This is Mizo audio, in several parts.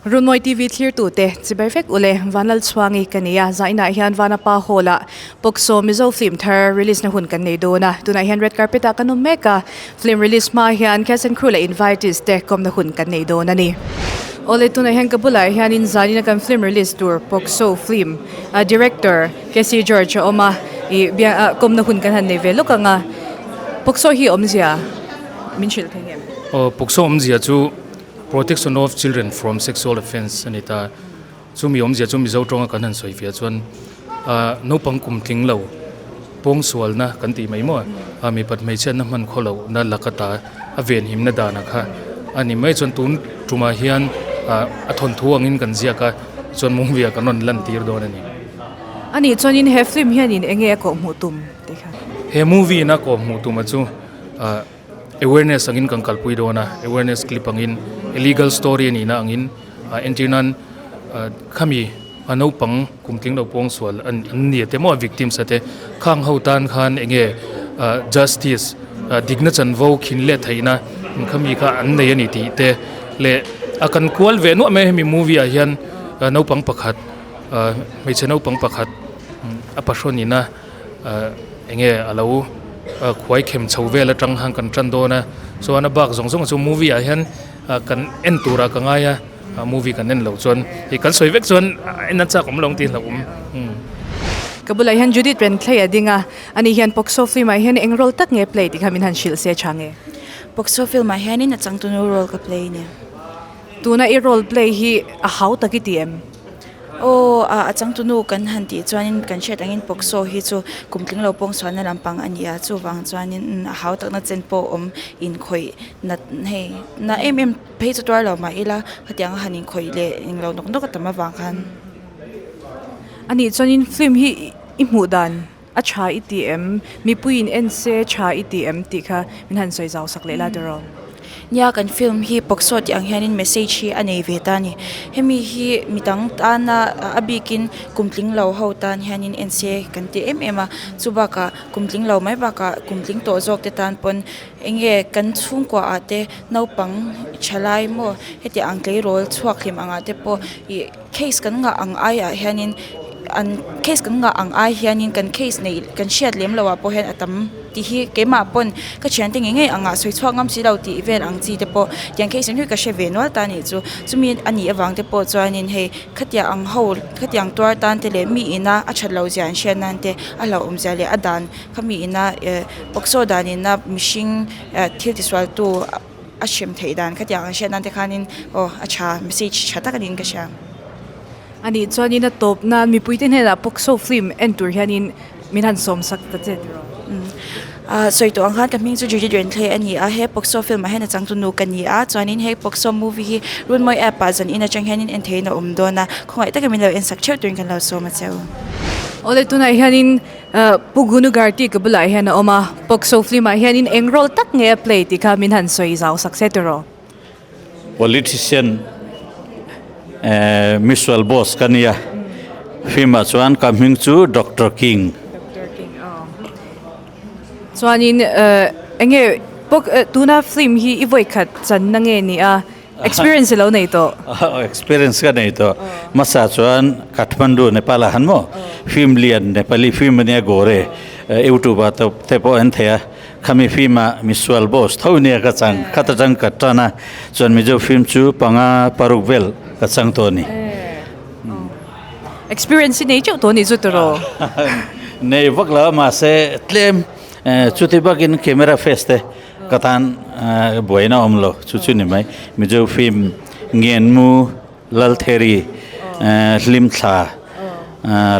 Runmawi TV thlirtute chibai vek ule Vanlalchhuangi ka ni a, zainah hian Vanapa Hall ah Pawksaw Mizo film thar release na hun kan nei dawn a, tunah hian red carpet ah kan awm mek a, film release hma hian cast and crew leh invitees te kawmna hun kan nei dawn a ni. Awle tunah hian ka bulah hianin zanin a kan film release tur Pawksaw film director Casey George a awm a, ih biang kawmna hun kan han nei ve lawk ang a, Pawksaw hi awmzia min hrilh thei ngem? Aw Pawksaw awmzia chu. Protection of Children from Sexual Offence a ni ta. Chumi awmzia chu Mizo tawnga kan han sawi fiah chuan ah naupang kum tling lo pawngsualna kan tih mai maw a mipat hmeichhiatna hman khaw lohna laka ta a venhimna danah kha a ni mai chuan tun tumah hian ah a thawnthu angin kan ziak a chuan movie ah kan rawn lan tir dawn a ni. A nih chuanin he film hianin eng nge a kawhhmuh tum tih kha? He movie in a kawhhmuh tumah chu ah. Awareness angin kan kalpui dawn a, awareness clip angin illegal story a nihna angin entir nan khami a naupang kum tling lo pawng sual an ni te maw victims a te khang ho tan khan enge justice dikna chanvo khin leh theihna khami kha an nei a ni tih te leh a kan kual ve nuah mai hemi movie ah hian naupang pakhat hmeichhe naupang pakhat a pahrawn ina. Enge a lo khuai khem chho vel atang khan kan tan dawn a chuan a bak zawng zawng chu movie ah hian kan en turah ka ngai a movie kan en loh chuan ih kan sawi vek chuan en a chak awm lo ang tih hlauh awm. Ka bulah hian Judith Renthlei a ding a, ani hian Pokso film ah hian eng role tak nge play tih kha min han hrilh se tha nge? Pokso film ah hianin a changtunu role ka play a ni. Tuna i role play hi a hau tak i ti em? Aw a a changtunu kan han tih chuanin kan hriat angin Pokso hi chu kum tling lo pawng sualna lampang a ni a, chuvang chuanin a hau takna chen pawh awm inkhawih nat hei na em em phei chu tuar lo mah ila khatiang a han inkhawih leh englo nawk nawk a tam avang khan. A nih chuanin film hi i hmuh dan a tha i ti em? Mipuiin en se tha i ti em tih kha min han sawi zau sak leh la tiraw? Nia kan film hi Pokso tih ang hianin message hi a nei ve ta a ni. Hemi hi midang tana a bikin kum tling lo ho tan hianin en se kan ti em em a, chu bakah kum tling lo mai bakah kum tling tawh zawk te tan pawn eng nge kan chhungkua ah te naupang thalai maw heti ang tleirawl chhuak hlim angah te pawh ih case kan ngah ang aiah hianin an case kan ngah ang ai hianin kan case neih kan hriat lem loh ah pawh hian a tam tih hi keimah pawn ka thiante ngei ngei angah sawi chhuak ngam si lo tih vel ang chi te pawh tiang case hi ka hre ve nual ta anih chu chumi a nih avang te pawh chuanin hei khatiang ang ho khatiang tuar tan te leh mi ina a that loh zia an hriat nan te a hlauhawm zia leh a dan kha mi ina eh pawksaw dan ina mihring eh thil tisual tu a hrem theih dan khatiang an hriat nan te khanin aw a tha message tha tak a niin ka hria. A nih chuanin a tawp nan mipuite hnenah Pokso film en tur hianin min han sawm sak ta che tiraw? Umm sawi tawh ang khan ka hming chu Judy Renthei a ni a, he Pokso film ah hian a changtu nu ka ni a, chuanin he Pokso movie hi Runmawi app ah zan in atang hianin en theihin a awm dawn a, khawngaih takin min lo en sak theuh turin kan lo sawm a che u. Awle tunah hianin Pu Gunu Garti ka bulah hian a awm a, Pokso film ah hianin eng role tak nge a play tih kha min han sawi zau sak se tiraw? Politician Misual boss ka nia film ah chuan ka hming chu Doctor King. Doctor King aw. Chuanin enge pawk tuna film hi i vawi khat channa nge ni a experience i lo nei tawh? Experience ka nei tawh. Hmasa chuan Kathmandu Nepal ah han maw film lian Nepali film ania gore YouTube ah te pawh an thei a. Khami film ah misual boss tho nia ka chang khat atang ka tan a chuan Mizo film chu panga paruk vel ka chang tawh a ni. Experience hi nei teuh tawh a nih chu tiraw? Nei vak lo a mahse tlem chuti bakin camera face te ka tan buaina a awm lo chu chu ni mai. Mizo film Ngenmu Laltheri Hlimthla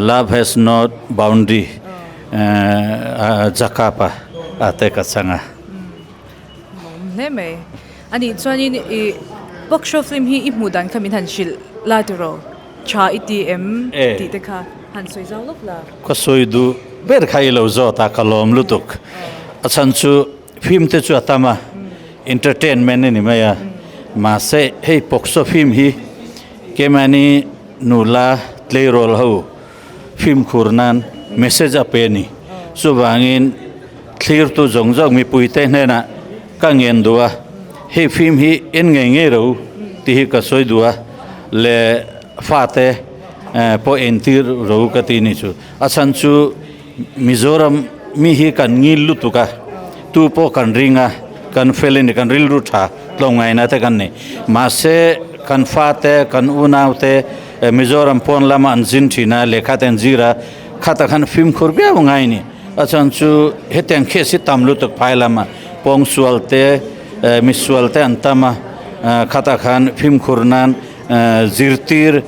Love has no boundary Jakapa a te ka chang a. Lawm hle mai. A nih chuanin i Bokshaw film hi i hmuh dan kha min han hrilh la tiraw? Tha i ti em tih te kha han sawi zau lawk la. Ka sawi duh ber kha i lo zawt a, ka lawm lutuk. A chhan chu Film te chu a tam a, entertainment a ni mai a, mahse hei Pokso film hi keimahni nula tleirawl ho film khur nan message a pe a ni. Chuvangin thlirtu zawng zawng mipuite hnenah ka ngen duh a, hei film hi en ngei ngei ro tih hi ka sawi duh a. le fate pawh entir ro ka ti ni chu. A chhan chu Mizoram mi hi kan ngil lutuk a, tu pawh kan ring a, kan fel a ni, kan rilru tha tlawmngaina te kan ni. Mahse kan fate, kan unaute Mizoram pawn lama an zin thin a, lehkha te an zir a, khatah khan fimkhur viau ngai a ni. A chhan chu hetiang case hi tam lutuk phai lama pawngsual te, misual te an tam a, khatah khan fimkhur nan zirtir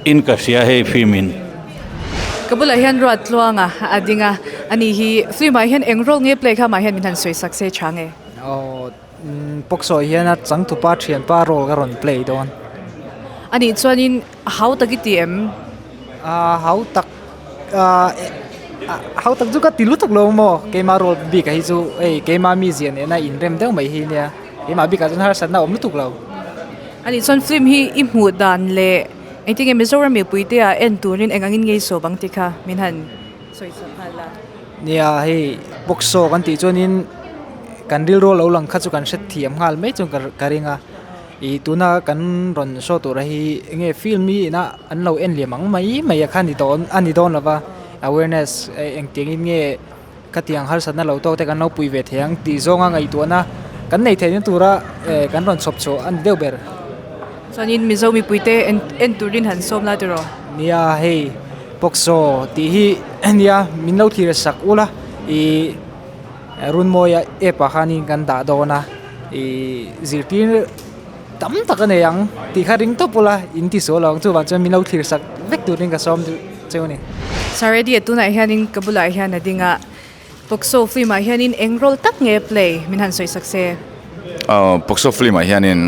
in ka hria hei film in. Ka bulah hian ruat tluanga a ding a, ani hi film ah hian eng role nge play kha mah hian min han sawi sak se tha nge? Aw Pawksawi hian a changtupa thianpa role ka rawn play dawn. Anih chuanin hau tak i ti em? Aa hau tak aa hau tak chu ka ti lutuk lo maw keimah role bik ah hi chu hei keimah mizia nena inrem deuh mai hi nia keimah bikah chuan harsatna a awm lutuk lo. Anih chuan film hi i hmuh dan leh engtin nge Mizoram mipui te ah en turin eng angin nge i sawp ang tih kha min han sawi chhuak nghal a. Nia hei box saw kan tih chuanin kan rilru lo lang kha chu kan hrethiam nghal mai chuan ka ring a ih tuna kan rawn show tur hi enge film hi ina an lo en liam ang mai mai a kha ni dawn a ni dawn lova awareness engtiangin nge Khatiang harsatna lo tawk te kan lo pui ve thei ang tih zawnga ngaihtuahna kan nei theihna tura kan rawn chhawp chhuah a ni deuh ber. Chuanin Mizo mipuite en turin han sawm la tiraw? Nia hei Pawksaw tih hi nia min lo thlir sak ula ih Runmawia app ah khanin kan dah dawn a ih zirtir tam tak a nei ang tih kha ring tawp ula in ti sual lo ang chuvang chuan min lo thlir sak vek turin ka sawm duh cheu a ni. Sir Eddie tunah hianin ka bulah hian a ding a, Pokso film ah hianin eng role tak nge play min han sawi sak se? Pokso film ah hianin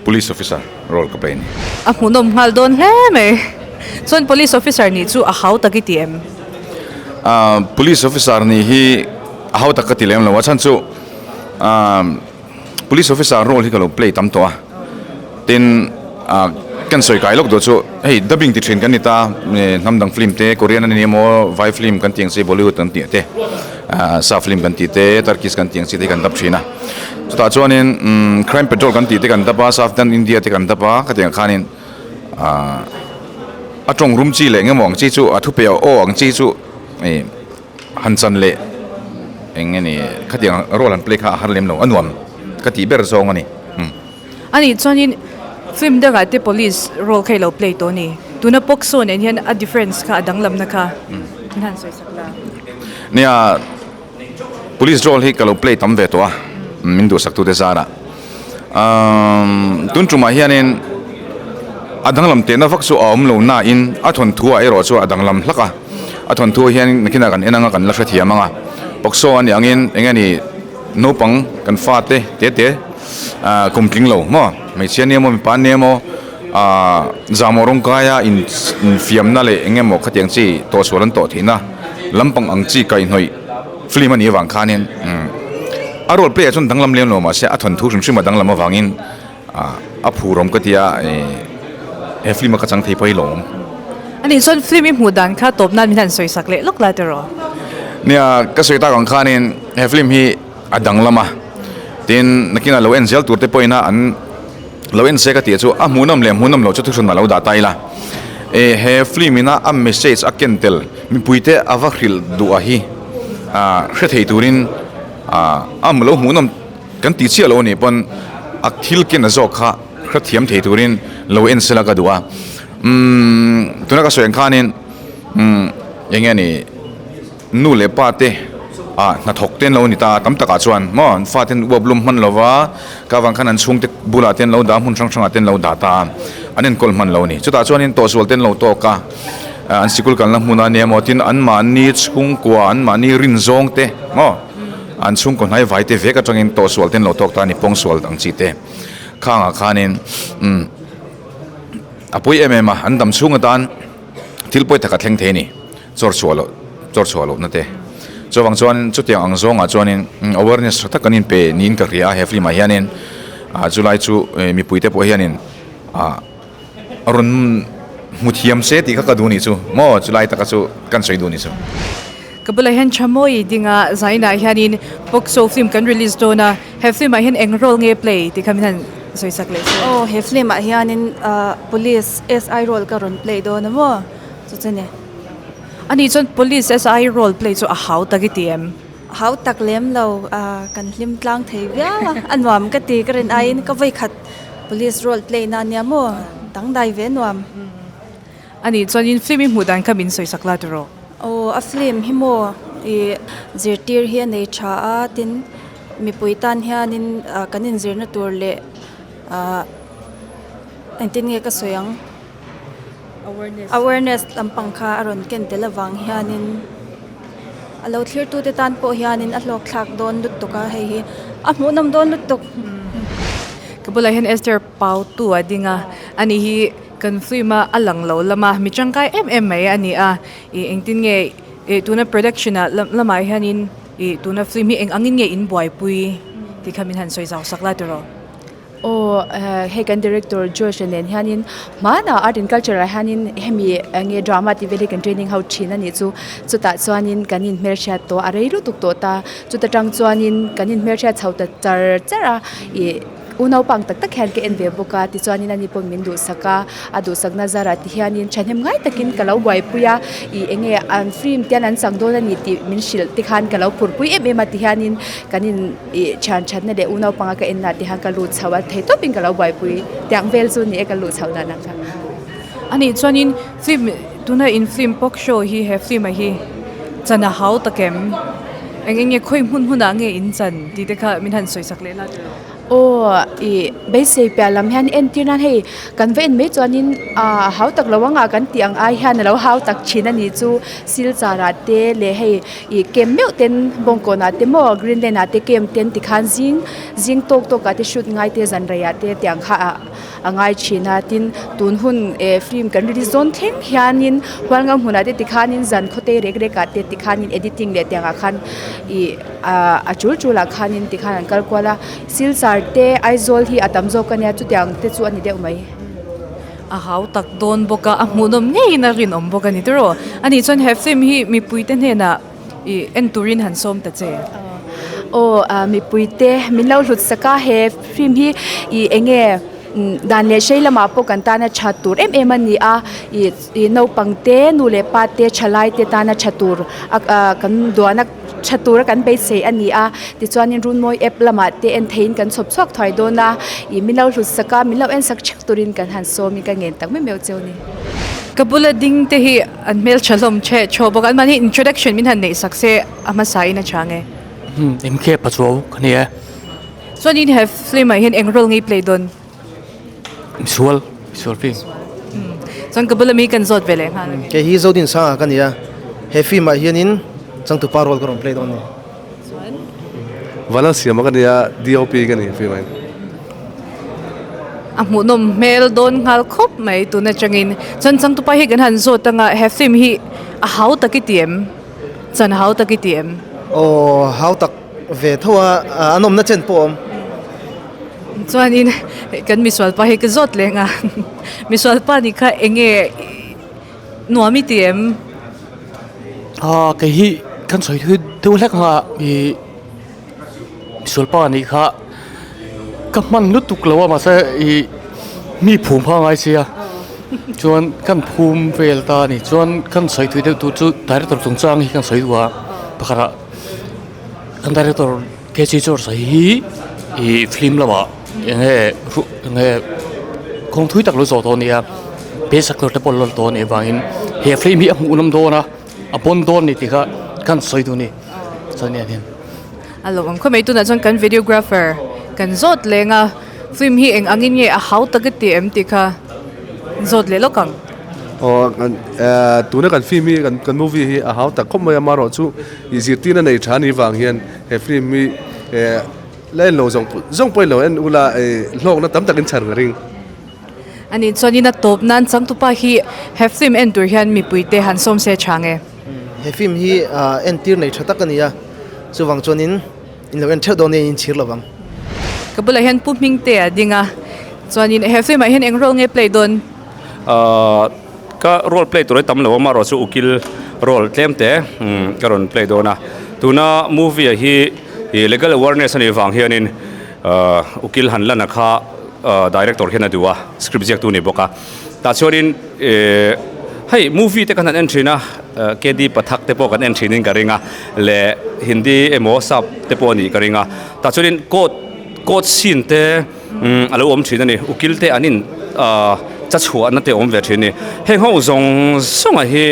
Police officer role ka play a ni. A hmuhnawm nghal dawn hle mai. Chuan Police officer nih chu a hau tak i ti em? Police officer nih hi a hau tak ka ti lem lo a chhan chu Police officer role hi ka lo play tam tawh a, tin ah kan sawi kai lawk duh chu hei dubbing ti thin kan ni ta hnam dang film te Korean a ni emaw vai film kan tih ang chi Bollywood kan tih te ah sa film kan tih te Turkish kan tih ang chi te hi kan dub thin a, chutah chuanin umm crime patrol kan tih te kan dub a southern India te kan dub a khatiang khanin ah a tawng rum chi leh eng emaw ang chi chu a thupe aw ang chi chu ih. Han chan leh eng nge ni khatiang role han play kha a har lem lo a nuam ka tih ber zawng a ni. A nih chuanin film dangah te police role kha i lo play tawh a ni. Tuna Pokso nen hian a difference kha a danglamna kha min han sawi sak la. Nia police role hi ka lo play tam ve tawh a min duhsak tute zarah. Tun tumah hianin a danglam tehna vak chu a awm lo nain a thawnthu ah erawh chuan a danglam hlak a, a thawnthu hian nakinah kan en anga kan la hrethiam ang a, Pokso a nih angin eng nge ni naupang kan fate te te kum tling lo maw hmeichhia nia maw mipa nia maw ah zahmawh rawng kaia infiamna leh eng emaw khatiang chi tawhsual an tawh theihna lampang ang chi kaihhnawih film a nih avang khanin a role play ah chuan danglam lem lo mahse a thawnthu hrim hrim a danglam avangin a phur awm ka tia he film a ka chang thei pawh hi lawm. Ani chuan film i hmuh dan kha tawp nan min han sawi sak leh lawk lai tiraw? Nia ka sawi tak ang khanin he film hi a danglam a tin nakinah lo en zel tur te pawhin a an lo en se ka tih chu a hmuhnawm leh hmuhnawm loh chu thuhran a lo dah ta ila he film ina a message a ken tel mipui te a va hrilh duh a hi ah hre thei turin ah a lo hmuhnawm kan tih chiah lo anih pawn a thil ken a zawk kha hrethiam thei turin lo en sela ka duh a umm tuna ka sawi ang khanin umm eng nge ni. Nu leh pa te ah hnathawk te an lo ni ta tam takah chuan maw an fate an uap lum hman lo va, ka vang khan an chhungte bulah te an lo dah a, hmun hrang hrangah te an lo dah ta a, an enkawl hman lo a ni. Chutah chuanin tawhsual te an lo tawk a, an sikul kalna hmun a nia maw tin anmahni chhungkua anmahni rin zawng te maw an chhungkaw hnai vai te vek atangin tawhsual te an lo tawk ta a ni, pawngsual ang chi te khangah khanin umm a pawi em em a, an dam chhung atan thil pawi tak a thleng thei a ni. Chawr chhuah loh chawr chhuah lohna te. Chuvang chuan chutiang ang zawngah chuanin awareness tha tak kan inpe niin ka hria a he film ah hianin ah chulai chu mipui te pawh hianin ah a rawn hmu thiam se tih kha ka duh nih chu maw chulai taka chu kan sawi duh nih chu. Ka bulah hian Tha Mawi dinga zainah hianin Pokso film kan release dawn a, he film ah hian eng role nge play tih kha min han. sawisak leh se. Aw he film ah hianin ah police SI role ka rawn play dawn a maw chu chu ni. Ani chuan police SI role play chu a hau tak i ti em? Hau tak lem lo ah kan hlim tlang thei viau a, a nuam ka ti ka rin aiin ka vawikhat police role play na ania maw dangdai ve nuam. Ani chuanin film i hmuh dan kha min sawisak la tiraw? Aw a film hi maw ih zirtir hi a nei tha a tin mipui tan hianin ah kan inzirna tur leh ah engtin nge ka sawi ang awareness lampang kha a rawn ken tel avang hianin a lo thlir tute tan pawh hianin a hlawk thlak dawn lutuk a hei hi a hmuhnawm dawn lutuk. Ka bulah hian Esther Pautu a ding a ani hi Kan film a a lang lo lam a, mi tangkai em em mai a ni a, ih engtin nge ih tuna production ah lamah hianin ih tuna film hi eng angin nge in buaipui tih kha min han sawi zau sak la tiraw? Aw hei kan director Josh a nen hianin hmanah art and culture ah hianin hemi enge drama tih vel hi kan training ho thin a nih chu, chutah chuanin kan inhmelhriat tawh a rei lutuk tawh ta, chuta tang chuanin kan inhmelhriat chho ta char char a ih. U naupang tak tak hian ka en ve bawk a, tichuanin ani pawh min duhsak a, a duhsakna zarah ti hianin thahnem ngai takin ka lo buaipui a, ih enge an film te hian an chang dawn a ni tih min hrilh te khan ka lo phurpui em em a ti hianin kan in ih thian thatna leh u naupanga ka en nah te hian ka lut chho a, thei tawpin ka lo buaipui tiang vel chu ni e ka luh chho dan ang kha. Anih chuanin film tuna in film pawk show hi he film ah hi chan a hau tak em? Eng eng nge khawi hmun hmunah nge in chan tih te kha min han sawisak leh la tiraw? Aw ih beisei piah lam hian entir nan hei kan va en mai chuanin ah hau tak lo anga kan tih ang ai hian a lo hau tak thin a nih chu silchar ah te leh hei ih kem meuh ten bawngkawn ah te maw greenland ah te kem ten tikhan zing zing tawk tawk ah te shoot ngai te zan rei ah te tiang kha ah a ngai thin a tin tun hun eh film kan release dawn thleng hianin hualngam hmunah te tikhanin zan khawte rek rek ah te tikhanin editing leh tiang ah khan ih ah a tul tul ah khanin tikhan an kal kual a silchar te Aizawl hi a tam zawk a nia chutiang te chu a ni deuh mai. A hau tak dawn bawk a a hmuhnawm ngeiin a rinawm bawk a ni tiraw anih chuan he film hi mipuite hnenah ih en turin han sawm ta che. Aw ah mipuite min lo hlut sak a he film hi ih eng nge dan leh hrei lamah pawh kan tana tha tur em em a ni a ih ih naupang te nu leh pa te thalai te tana tha tur a ah kan duahna tha tura kan beisei a ni a tichuanin runmawi app lamah te en theihin kan chhawp chhuak thuai dawn a ih min lo hlut sak a min lo en sak theuh turin kan han sawm in ka ngen tak meuh meuh cheu a ni. Ka bula ding te hi an hmeltha hlawm chhe chhaw bawk a an mahni introduction min han neih sak se a hmasa in a chang e. Hmm MK Pachuau ka ni e. Chuanin he film ah hian eng role nge i play dawn? Misual, misual film. Chuan ka bula mi kan zawt ve leh nghal a ni. Kei hi Zodinsanga ka ni a, he film ah hianin changtupa role ka rawn play dawn a ni. Chuan? Vanlalsiama ka ni a, DOP ka ni film ah hian. A hmuhnawm hmel dawn nghal khawp mai tun atangin. Chuan changtupa hi kan han zawt anga he film hi a hau tak i ti em? Chan hau tak i ti em? Aw hau tak ve tho a, a nawmna chen pawh a awm. Chuanin kan misualpa hi ka zawt leh anga misualpa nih kha eng nge nuam i ti em? Aw kei hi kan sawi thui deuh hlek anga ih misualpa nih kha ka hman lutuk lo a mahse ih mi phum kha a ngai sia chuan kan phum vel ta a ni chuan kan sawi thui deuh tur chu director chungchang hi kan sawi duh a pakhatah kan director K C George a hi ih film lamah eng nge eng nge kawng thui tak lo zawh tawh a ni a best actor te pawh an lo la tawh a nih avangin he film hi a hmuh nawm dawn a a pawn dawn a ni tih kha kan sawi duh a ni chuan hei hian. A lo awm khawp mai tunah chuan kan videographer kan zawt leng a film hi eng angin nge a hau tak a ti em tih kha zawt leh lawk ang. Aw tuna kan film hi kan movie hi a hau tak khawp mai a amaherawh chu ih zirtirna nei tha a nih vang hian he film hi la en lo zawng zawng pawhin lo en ula hlawkna tam takin chhan ka ring. A nih chuanin a tawp nan changtupa hi he film en tur hian mipuite han sawm se chang e. He film hi entir nei tha tak a ni a, chuvang chuanin in lo en theuh dawn nia in chhir lovang. Ka bulah hian Pu Hmingte a ding a, chuanin he film ah hian eng role nge play dawn? Ka role play tur hi tam lo a, amaherawh chu ukil role tlem te ka rawn play dawn a, tuna movie ah hi legal awareness a nih vang hianin ukil han lan a kha. director hian a duh a script ziaktu a ni bawk a tah chuanin ehh hei movie te kan han en thin a K D Pathak te pawh kan en thin in ka ring a leh Hindi emaw sap te pawh a nih ka ring a tah chuanin court court scene te umm a lo awm thin a ni ukil te an in ahh cha chhuahna te a awm ve thin a ni heng ho zawng zawng ah hi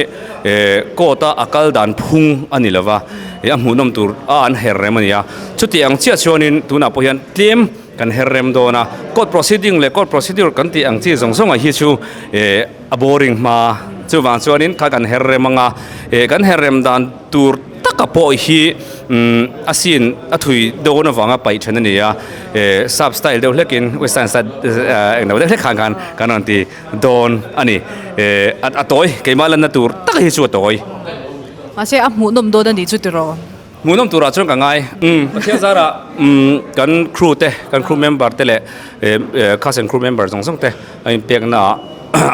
ehh court a a kal dan phung a ni lo va ih a hmuhnawm tur a an her rem a ni a chuti ang chiah chuanin tunah pawh hian tlem kan her rem dawn a court proceeding leh court procedure kan tih ang chi zawng zawng ah hi chu ehh a boring hma chuvang chuanin kha kan her rem ang a eh kan her rem dan tur taka pawh hi umm a scene a thui dawn avanga paih then a ni a eh sap style deuh hlekin western style englo deuh hlek khan khan kan rawn ti dawn a ni eh a tawi keimah lanna tur tak hi chu a tawi. Mahse a hmuhnawm dawn a nih chu tiraw? Hmuhnawm turah chuan ka ngai. Umm Pathian zarah umm kan crew te kan crew member te leh eh cast and crew member zawng zawng te a inpekna ah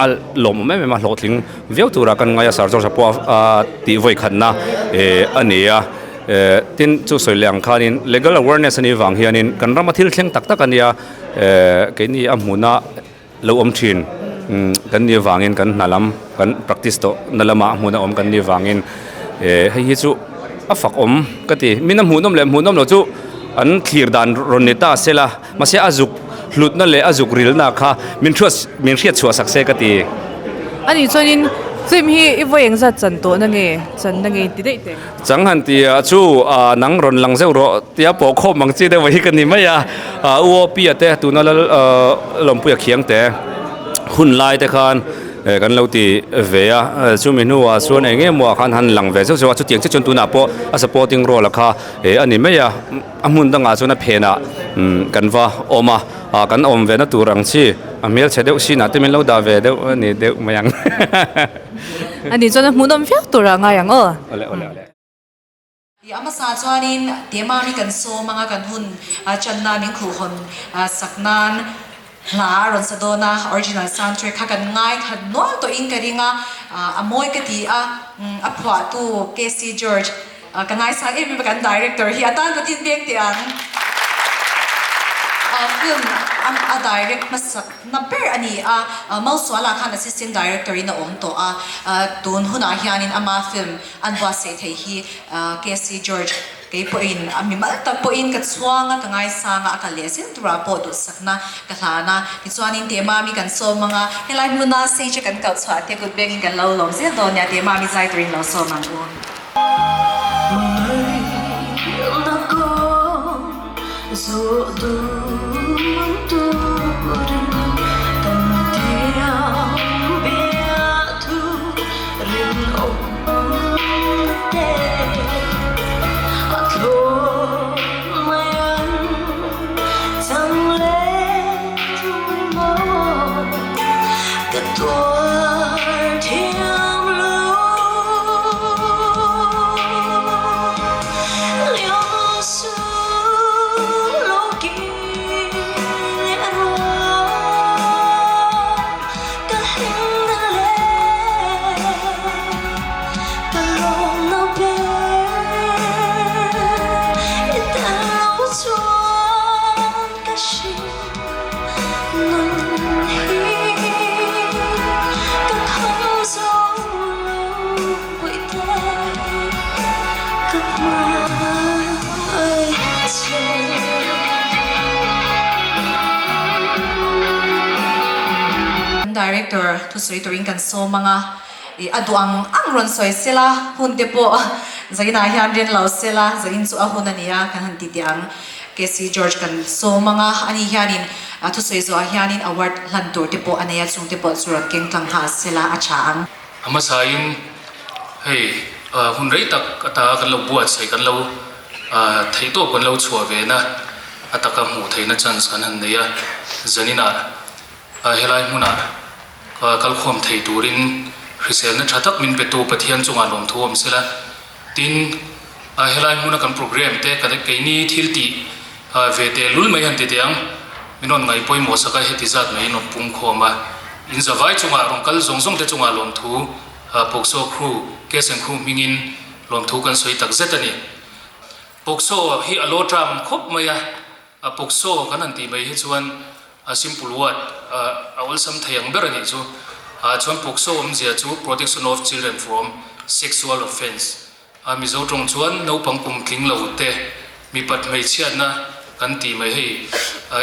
a lawmawm em em a hlawhtling viau turah kan ngai a Sir George-a pawh a tih vawi khatna eh a ni a eh tin chu sawi leh ang khanin legal awareness a nih vang hianin kan rama thil thleng tak tak a nia eh keini a hmuna lo awm thin umm kan nih avangin kan hna lam kan practice tawh na lamah hmun a awm kan nih avangin eh hei hi chu a fak awm ka ti min a hmuhnawm leh hmuhnawm loh chu an thlir dan rawn ni ta se la mahse a zuk hlutna leh a zuk rilna kha min hriat min hriat chhuah sak se ka ti. Ani chuanin film hi i vawi engzat chan tawh na nge chan na nge ti daih teh. Chang han ti ah chu ah nang rawn lang zeuh rawh tia pawh khawm ang chi deuh hi ka ni mai a, ah U O P-a te tuna lal ah Lawmpuia khiang te hun lai te khan eh kan lo ti ve a, chumi hnuah chuan eng emaw ah khan han lang ve zeuh zeuh a, chutiang chiah chuan tunah pawh a supporting role a kha eh a ni mai a, a hmun dangah chuan a phenah kan va awm a, ah kan awm ve na tur ang chi a hmelchhe deuh sinah te min lo dah ve deuh a ni deuh mai ang. Ani chuan a hmuhnawm viau tur ah ngai ang aw. Awle awle awle. I a hmasa chuanin Temami kan sawm anga kan hun channa min khuhhawn sak nan hla a rawn sa dawn a, original soundtrack kha kan ngaithla nual tawhin ka ring a, a mawi ka ti a, a phuahtu KC George Ka ngaisang em em a kan director hi a tan ka tin beng teh ang. Film a direct hmasak na ber a ni a, Malsuala khan assistant director in a awm tawh a, tun hunah hianin ama film an buatsaih theih hi KC George kei pawhin a mimal tak pawhin ka chhuang a, ka ngaisang a, a kal leh zel turah pawh duhsakna ka hlan a. Tichuanin Temami kan sawm ang a, helai hmuna stage a kan kalh chhuah te kut bengin kan lo lawm zel dawn nia, Temami zai turin lo sawm ang u. Director thusawi turin kan sawm ang a, ih a duh ang ang rawn sawi sela hun te pawh zainah hian rin lo sela zain chu a hun a nia kan han ti teh ang. KC George kan sawm ang a, ani hianin a thusawi zawhah hianin award hlan tur te pawh a nei a, chung te pawh chu rawn keng tlang nghal sela a tha ang. A hmasain hei hun rei tak ata kan lo buatsaih kan lo theihtawp kan lo chhuah ve na a taka hmuh theihna chance kan han nei a, zaninah helai hmunah kalkhawm thei turin hriselna tha tak min petu Pathian chungah lawmthu awm sela. Tin, helai hmuna kan program te ka keini thil tih ve teh lul mai han ti teh ang, min rawn ngaih pawimawh sak a, heti zat mai in rawn pung khawm a, in zavai chungah rawn kal zawng zawng te chungah lawmthu Pawksaw crew, Case and Crew hmingin lawmthu kan sawi tak zet a ni. Pawksaw hi a lo tram khawp mai a, Pawksaw kan han tih mai hi chuan. A simple word a awlsam thei ang ber a nih chu. Chuan POCSO awmzia chu Protection of Children from Sexual Offence. A Mizo tawng chuan naupang kum tling lo te mipat hmeichhiatna kan tih mai hei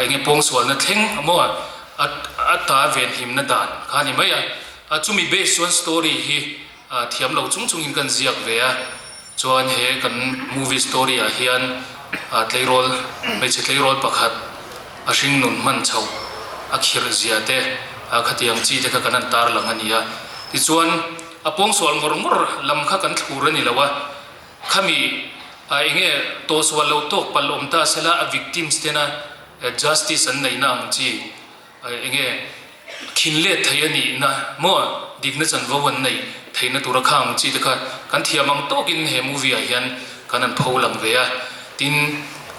enge pawngsualna thleng maw a a ta venhimna dan kha a ni mai a. A chumi base chuan story hi thiam lo chung chungin kan ziak ve a. Chuan he kan movie story ah hian tleirawl hmeichhe tleirawl pakhat a hringnun hman chhoh a khirh zia te khatiang chi te kha kan han tarlang a ni a. Tichuan a pawngsual ngawr ngawr lam kha kan thlur a ni lo a, khami eng nge tawhsual lo tawk palh awm ta sela a victims tena justice an neihna ang chi Eng nge khin let thei a nihna maw dikna chanvo an neih theihna tura kha ang chi te kha kan thiam ang tawkin he movie ah hian kan han pho lang ve a, tin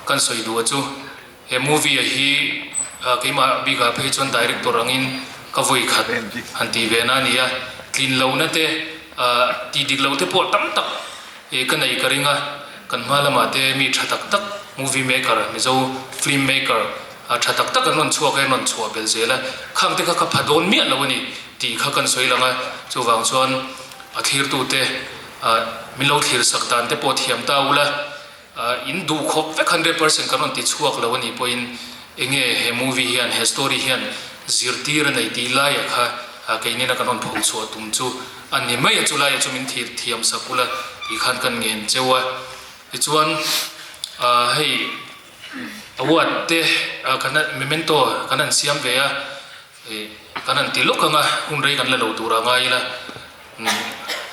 kan sawi duh a chu he movie ah hi keimah bikah phei chuan director angin ka vawi khat han tih ve na a ni a, tlin lohna te tih dik loh te pawh tam tak ka nei ka ring a, kan hma lamah te mi tha tak tak movie maker Mizo film maker A tha tak tak an rawn chhuak a, an rawn chhuah belh zel a, khang te kha ka pha dawn miah lo a ni tih kha kan sawi lang a, chuvang chuan a thlirtute min lo thlir sak dan te pawh thiam ta ula, in duh khawp vek 100% kan rawn ti chhuak lo a nih pawhin enge he movie hian he story hian zirtir a nei tih laiah kha keinin a kan rawn pho chhuah tum chu a ni mai a, chulaiah chu min thlir thiam sak ula tih khan kan ngen cheu a, tichuan hei. Award te kan memento kan han siam ve a, kan han ti lawk ang a, hun rei kan la lo tur a ngai ila,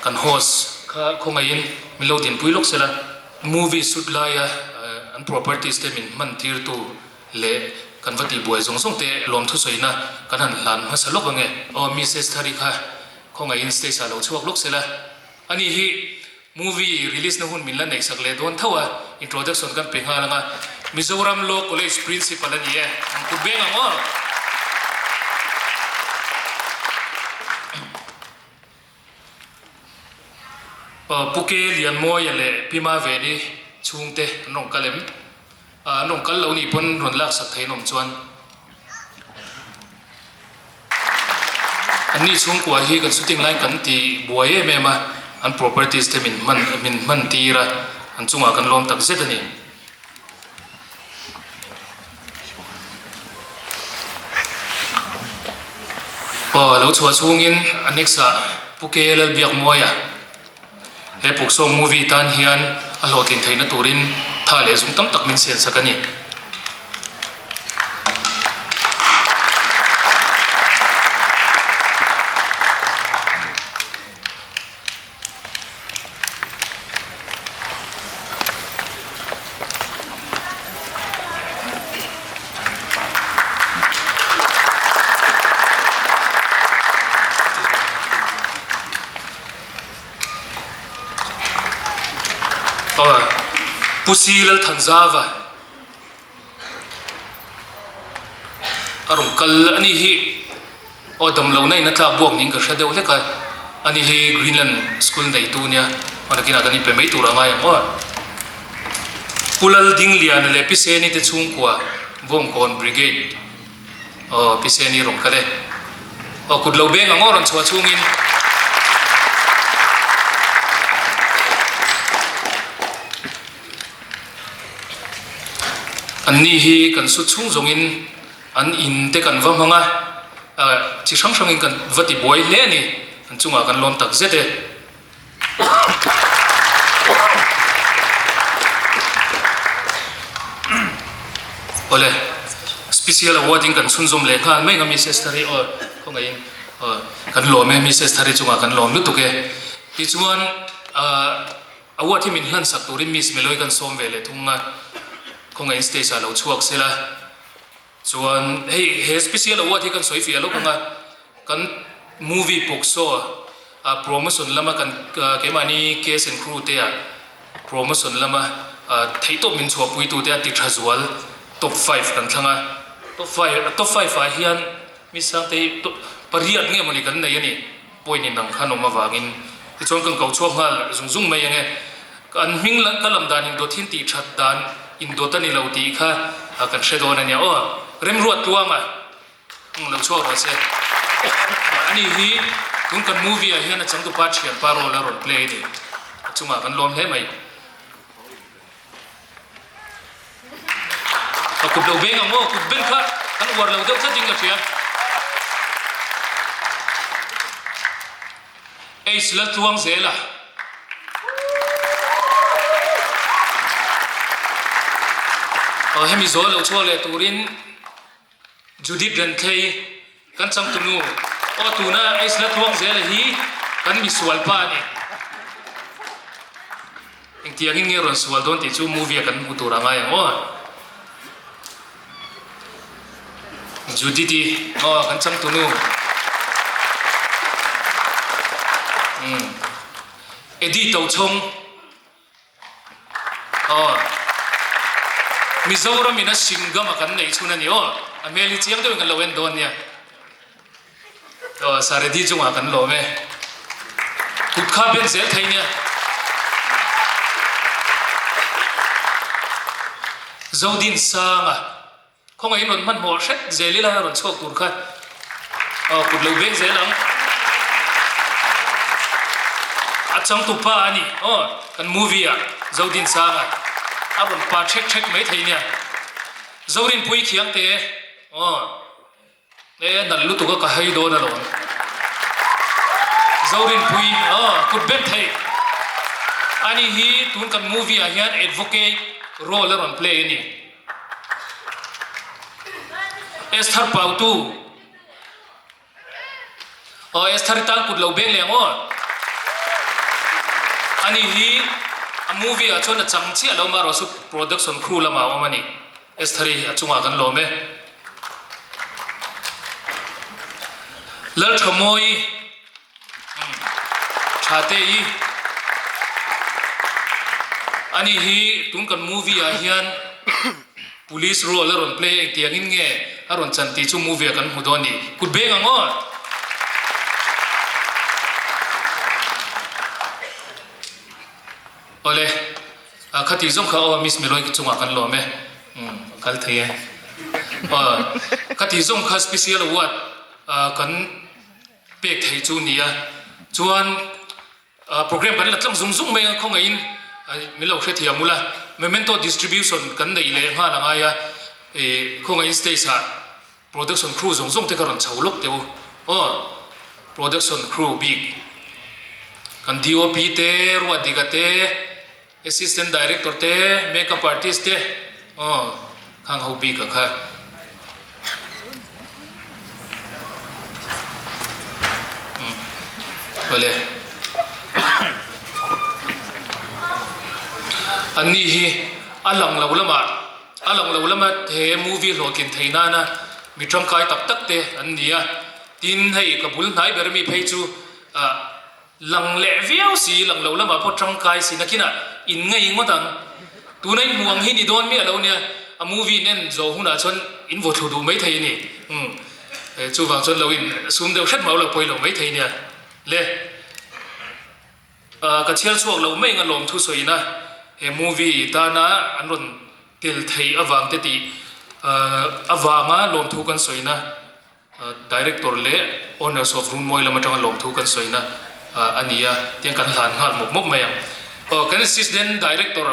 kan host kha khawngaihin min lo dinpui lawk sela, movie shoot laia an properties te min hman tirtu leh kan va tihbuai zawng zawng te lawmthusawina kan han hlan hmasa lawk ang e. Aw Mrs Thari kha khawngaihin stage ah lo chhuak lawk sela, ani hi Movie release na hun min la neihsak leh dawn tho a, introduction kan pe nghal ang a, Mizoram Law College Principal a ni e, an kut beng ang aw. Pu Ke Lianmawia leh Pi Maveni chhungte an rawn kal em? An rawn kal lo nih pawn rawn laksak thei an awm chuan. An ni chhungkua hi kan shooting lai kan ti buai em em a, an properties te min hman min hman tir a, an chungah kan lawm tak zet a ni. Aw lo chhuah chhungin a next ah Pu Ke Lalbiakmawia he Puksawm movie tan hian a hlawhtlin theihna turin tha leh zung tam tak min sian sak a ni. Pu Si Lalthanzava a rawn kal a nih hi aw damlo na in a tlak buak niin ka hre deuh hlek a ani hi Greenland school neitu nia hman akinah kan inpe mai tur a ngai ang aw Pu Laldingliana leh Pi Seni te chhungkua Bawngkawn Brigade Aw Pi Seni rawn kal e. Aw kut lo beng ang aw rawn chhuah chhungin. An ni hi kan su chhung zawngin an in te kan va hmang a, chi hrang hrangin kan va ti buai hle a ni. An chungah kan lawm tak zet e. Awle, special award in kan chhunzawm leh nghal mai ang a Mrs Thari aw khawngaihin aw kan lawm e Mrs Thari chungah kan lawm lutuk e. Tichuan award hi min hlan sak turin Miss Meloy kan sawm ve leh thung a, khawngaihin stage ah lo chhuak sela. Chuan hei he special award hi kan sawi fiah lawk ang a, kan movie POCSO a promotion lama kan keimahni cast and crew te ah promotion lama theihtawp min chhuahpui tu te a ti tha zual top five kan thlang a, top five top five ah hian mi sangte hi pariat nge mawni kan nei a ni point in ang khan awm avangin tichuan kan ko chhuak nghal zung zung mai ang e. An hming ka lam dan indawt hi tih that dan indawt a ni lo tih kha kan hre dawn a nia aw. Remruat Tluanga. Umm lo chhuak rawh se. Ani hi tun kan movie ah hian a changtupa thianpa role a rawn play a ni. A chungah kan lawm hle mai. Ka kut lo beng ang aw, kut ben kha kan uar lo deuh tlat in ka hria. Ace Laltluang zel a. Aw hemi zawl lo chhuak leh turin Judith Renthlei kan changtunu aw tuna Ace Laltluang zel a hi kan misual pa a ni. Engtiangin nge rawn sual dawn tih chu movie ah kan hmu tur a ngai ang aw. Judith-i aw kan changtunu. Umm Eddie Tochhawng aw Mizoram in a Singam a kan neih chhun a ni aw. A hmel hi chiang deuhin kan lo en dawn nia. Aw Saredi chungah kan lawm e. Kut kha ben zel thei nia. Zodin Sanga khawngaihin rawn hmanhmawh hret zel ila rawn chhuak tur kha aw kut lo beng zel ang. A changtu pa a ni aw kan movie ah Zodin Sanga a rawn pa ṭhek ṭhek mai thei nia. Zorinpui Khiangte aw. E nalh lutuk a ka hei dawn alawm. Zorinpui aw kut ben theih. Ani hi tun kan movie ah hian advocate role a rawn play a ni. Esther Pautu aw Esther i tan kut lo beng leh ang aw. Ani hi a movie ah chuan a chang chiah lo marawh chu production crew lamah a awm a ni. Esther-i a chungah kan lawm e. Lalthamawi Thate-i ani hi tun kan movie ah hian police role a rawn play engtiangin nge a rawn chan tih chu movie ah kan hmu dawn a ni. Kut beng ang aw. Awle, khati zawng kha aw Miss Meloi chungah kan lawm e, umm a kal thei e. Aw, khati zawng kha special award kan pek thei chu nia. Chuan program kan la tlang zung zung mai a, khawngaihin min lo hrethiam ula, memento distribution kan neih leh nghal a ngai a, khawngaihin stage ah Production crew zawng zawng te ka rawn chho lawk teh u aw, production crew bik kan DOP te, Ruatdika te, assistant director te, makeup artist te aw khang ho bik a kha. Awle anni hi a lang lo lamah. A lang lo lama he movie hlawhtlin thei nana mi tangkai tak tak te an ni a, tin hei ka bul hnai ber mi phei chu ah lang leh viau si, lang lo lamah pawh tangkai si nakinah in ngei ngawt ang. Tuna in hmuh ang hi ni dawn miah lo nia, a movie in en zawh hunah chuan in vaw thlu duh mai thei a ni. Umm chuvang chuan lo in sum deuh hret mau lo pawi lo mai thei nia le. Ka chhiar chhuak lo mai anga lawmthu sawiin a, he movie tana an rawn tel theih avang te tih avanga lawmthu kan sawina director leh owners of Runmawi lam atanga lawmthu kan sawina a ni a, tiang kan hlan nghal mawp mawp mai ang. Aw kan assistant director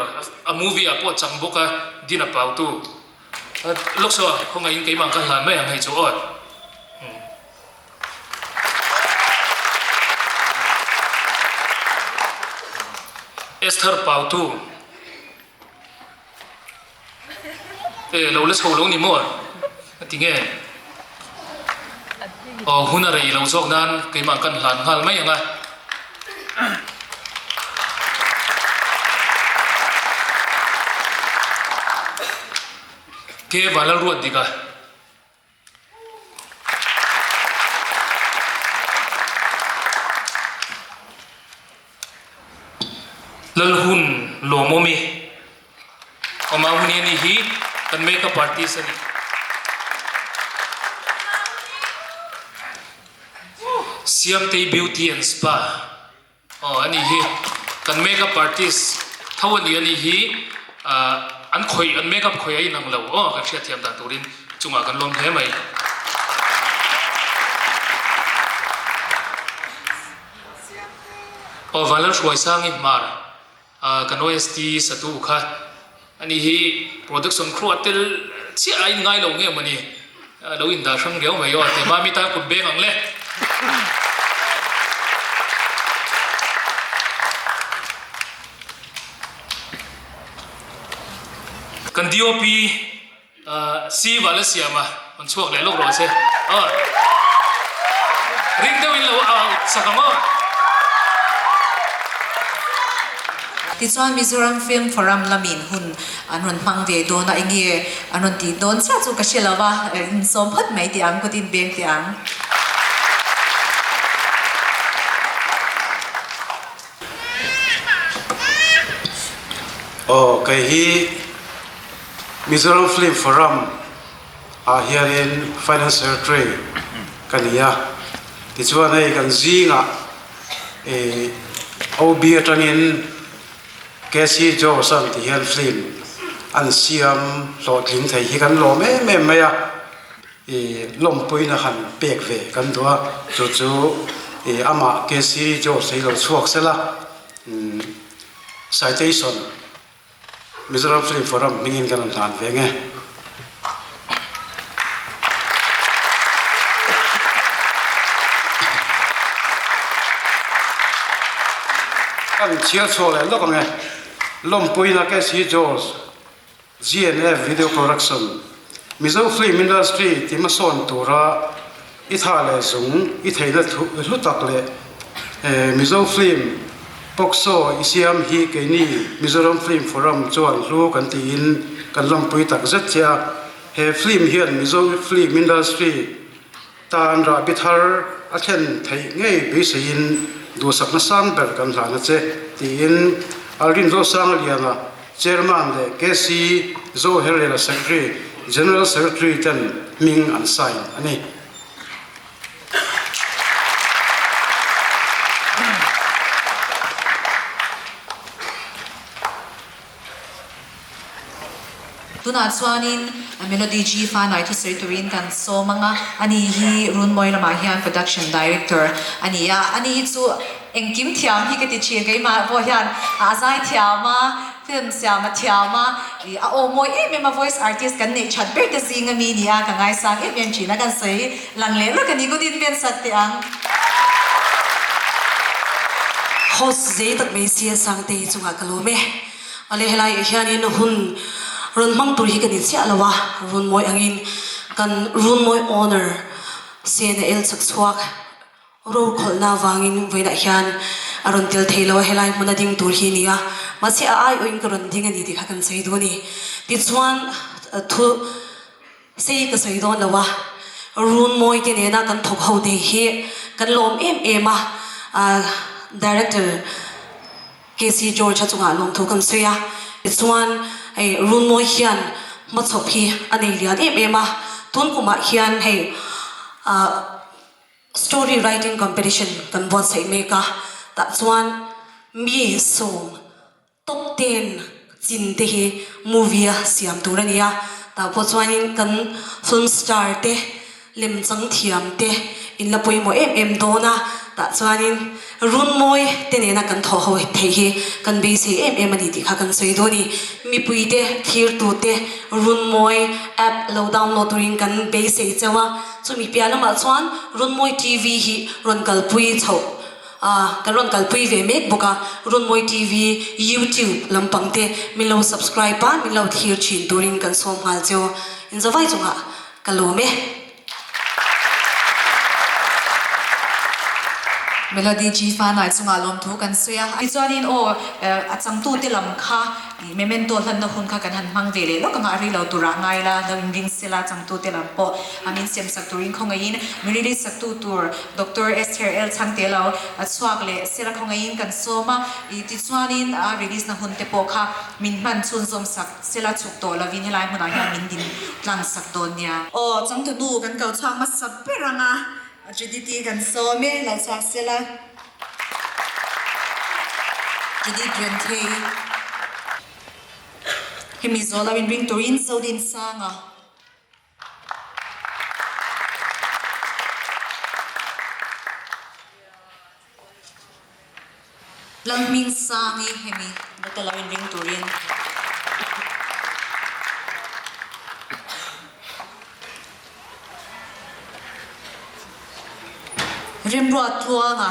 a movie ah pawh chang bawk a, Dina Pautu. Lawk saw khawngaihin keimah ka hlan mai ang hei chu aw. Esther Pautu E lo la chho lo ni maw? A ti nge? Aw hun a rei lo zawk nan keimah kan hlan nghal mai ang a. Ke Vanlalruat dik a. Lalhun lawmawmi awm a hun hi ani hi kan makeup artist a ni. Siamtei Beauty and Spa aw ani hi kan makeup artist tho a ni ani hi ah an khawih an makeup khawih a inang lo aw kan hriatthiam dan turin chungah kan lawm hle mai. Aw Vanlalhruaisang i hmar kan OST satu kha ani hi production crew ah tel chiah a in ngai lo nge mawni lo in dah hrang riau mai aw ti mami tan kut beng ang le. Kan DOP Si Valasiama rawn chhuak leh lawk rawh se. Aw. Ring deuhin lo au sak ang aw. Tichuan Mizoram Film Forum lamin hun an rawn hmang ve dawn a, enge an rawn tih dawn chiah chu ka hre lo va, insawm phawt mai tih ang, kut inbeng tih ang. Aw, kei hi Mizoram Film Forum ah hianin Finance Secretary ka ni a, tichuan hei kan zingah ih OB atangin KC George an ti hian film an siam hlawhtling thei hi kan lawm em em mai a, ih lawmpuina han pek ve kan duh a, chu chu ih amah KC George hi lo chhuak sela citation. Mizoram Film Forum hmingin kan rawn hlan ve nge. Kan chhiar chhuak leh lawk ang e. Lawmpuina KC George, GNF Video Production, Mizo Film Industry ti hmasawn tura i tha leh zung i theihna hlu tak leh Mizo Film POCSO i siam hi keini Mizoram Film Forum chuan hlu kan tiin kan lawmpui tak zet che a. He film hian Mizo Film Industry tan rahbi thar a thlen theih ngei beiseiin duhsakna sang ber kan hlan a che tiin Alrin Zosangliana Chairman leh KC Zoherliana Secretary, General Secretary ten hming an sign a ni. Tunah chuanin Melody G Fanai thusawi turin kan sawm ang a, ani hi Runmawi lamah hian Production Director a ni a, ani hi chu engkim thiam hi ka ti thin, keimah pawh hian a zai thiam a, film siam a thiam a, ih a aw mawi em em a, voice artist kan neih that ber te zing ami ni a, ka ngaisang em em thin a, kan sawi lang leh lawk a ni, good in pen sak teh ang. Host zei tak mai sia Sangtei chungah ka lawm e. Awle helai ah hianin hun rawn hmang tur hi ka ni chiah lo a, Runmawi angin kan Runmawi owner Sena el chak chhuak rokhawlhna avangin vawiinah hian a rawn tel thei lo a, helai hmuna ding tur hi a ni a, mahse a aiawhin ka rawn ding a ni tih kha kan sawi duh a ni. Tichuan thu sei ka sawi dawn lo a, Runmawi te nena kan thawk ho te hi kan lawm em em a, Director. KC George a chungah lawmthu kan sawi a, tichuan hei Runmawi hian hmachhawp hi a nei lian em em a, tun kumah hian hei ah story writing competition kan buatsaih mek a, tah chuan mi sawm top ten chin te hi movie a siam tur a ni a, tah pawh chuanin kan film star te Lemchang thiam te in la pawimawh em em dawn a, tah chuanin Runmawi te nena kan thawh ho theih hi kan beisei em em a ni tih kha kan sawi dawn a ni. Mipui te, thirtu te Runmawi app lo download turin kan beisei cheu a, chumi piah lamah chuan Runmawi TV hi rawn kalpui chhoh a, kan rawn kalpui ve mek bawk a, Runmawi TV YouTube lampang te min lo subscribe a, min lo thlir thin turin kan sawm nghal cheu. Inzawvai chungah. Ka lawm e. Melody G Fanai chungah lawmthu kan sawi a. Tichuanin aw a changtute lam kha memento hlanna hun kha kan han hmang ve leh lawk anga a ri lo turah ngai la, lo inring sela changtute lam pawh an insem sak turin khawngaihin mi release saktu tur Doctor Esther L Chhangte lo chhuak leh sela khawngaihin kan sawm a. Tichuanin a release na hun te pawh kha min hman chhunzawm sak. Sela chhuk tawh lovin helai hmunah hian min din tlang sak dawn nia. Aw, changtunu kan ko chhuak hmasa ber ang a, Judith-i kan sawm e, lo chhuak sela. Judith Renthei, hemi zawh lo inring turin Zodinsanga. Lalhmingsangi hemi dawta lo inring turin. Remruat Tluanga.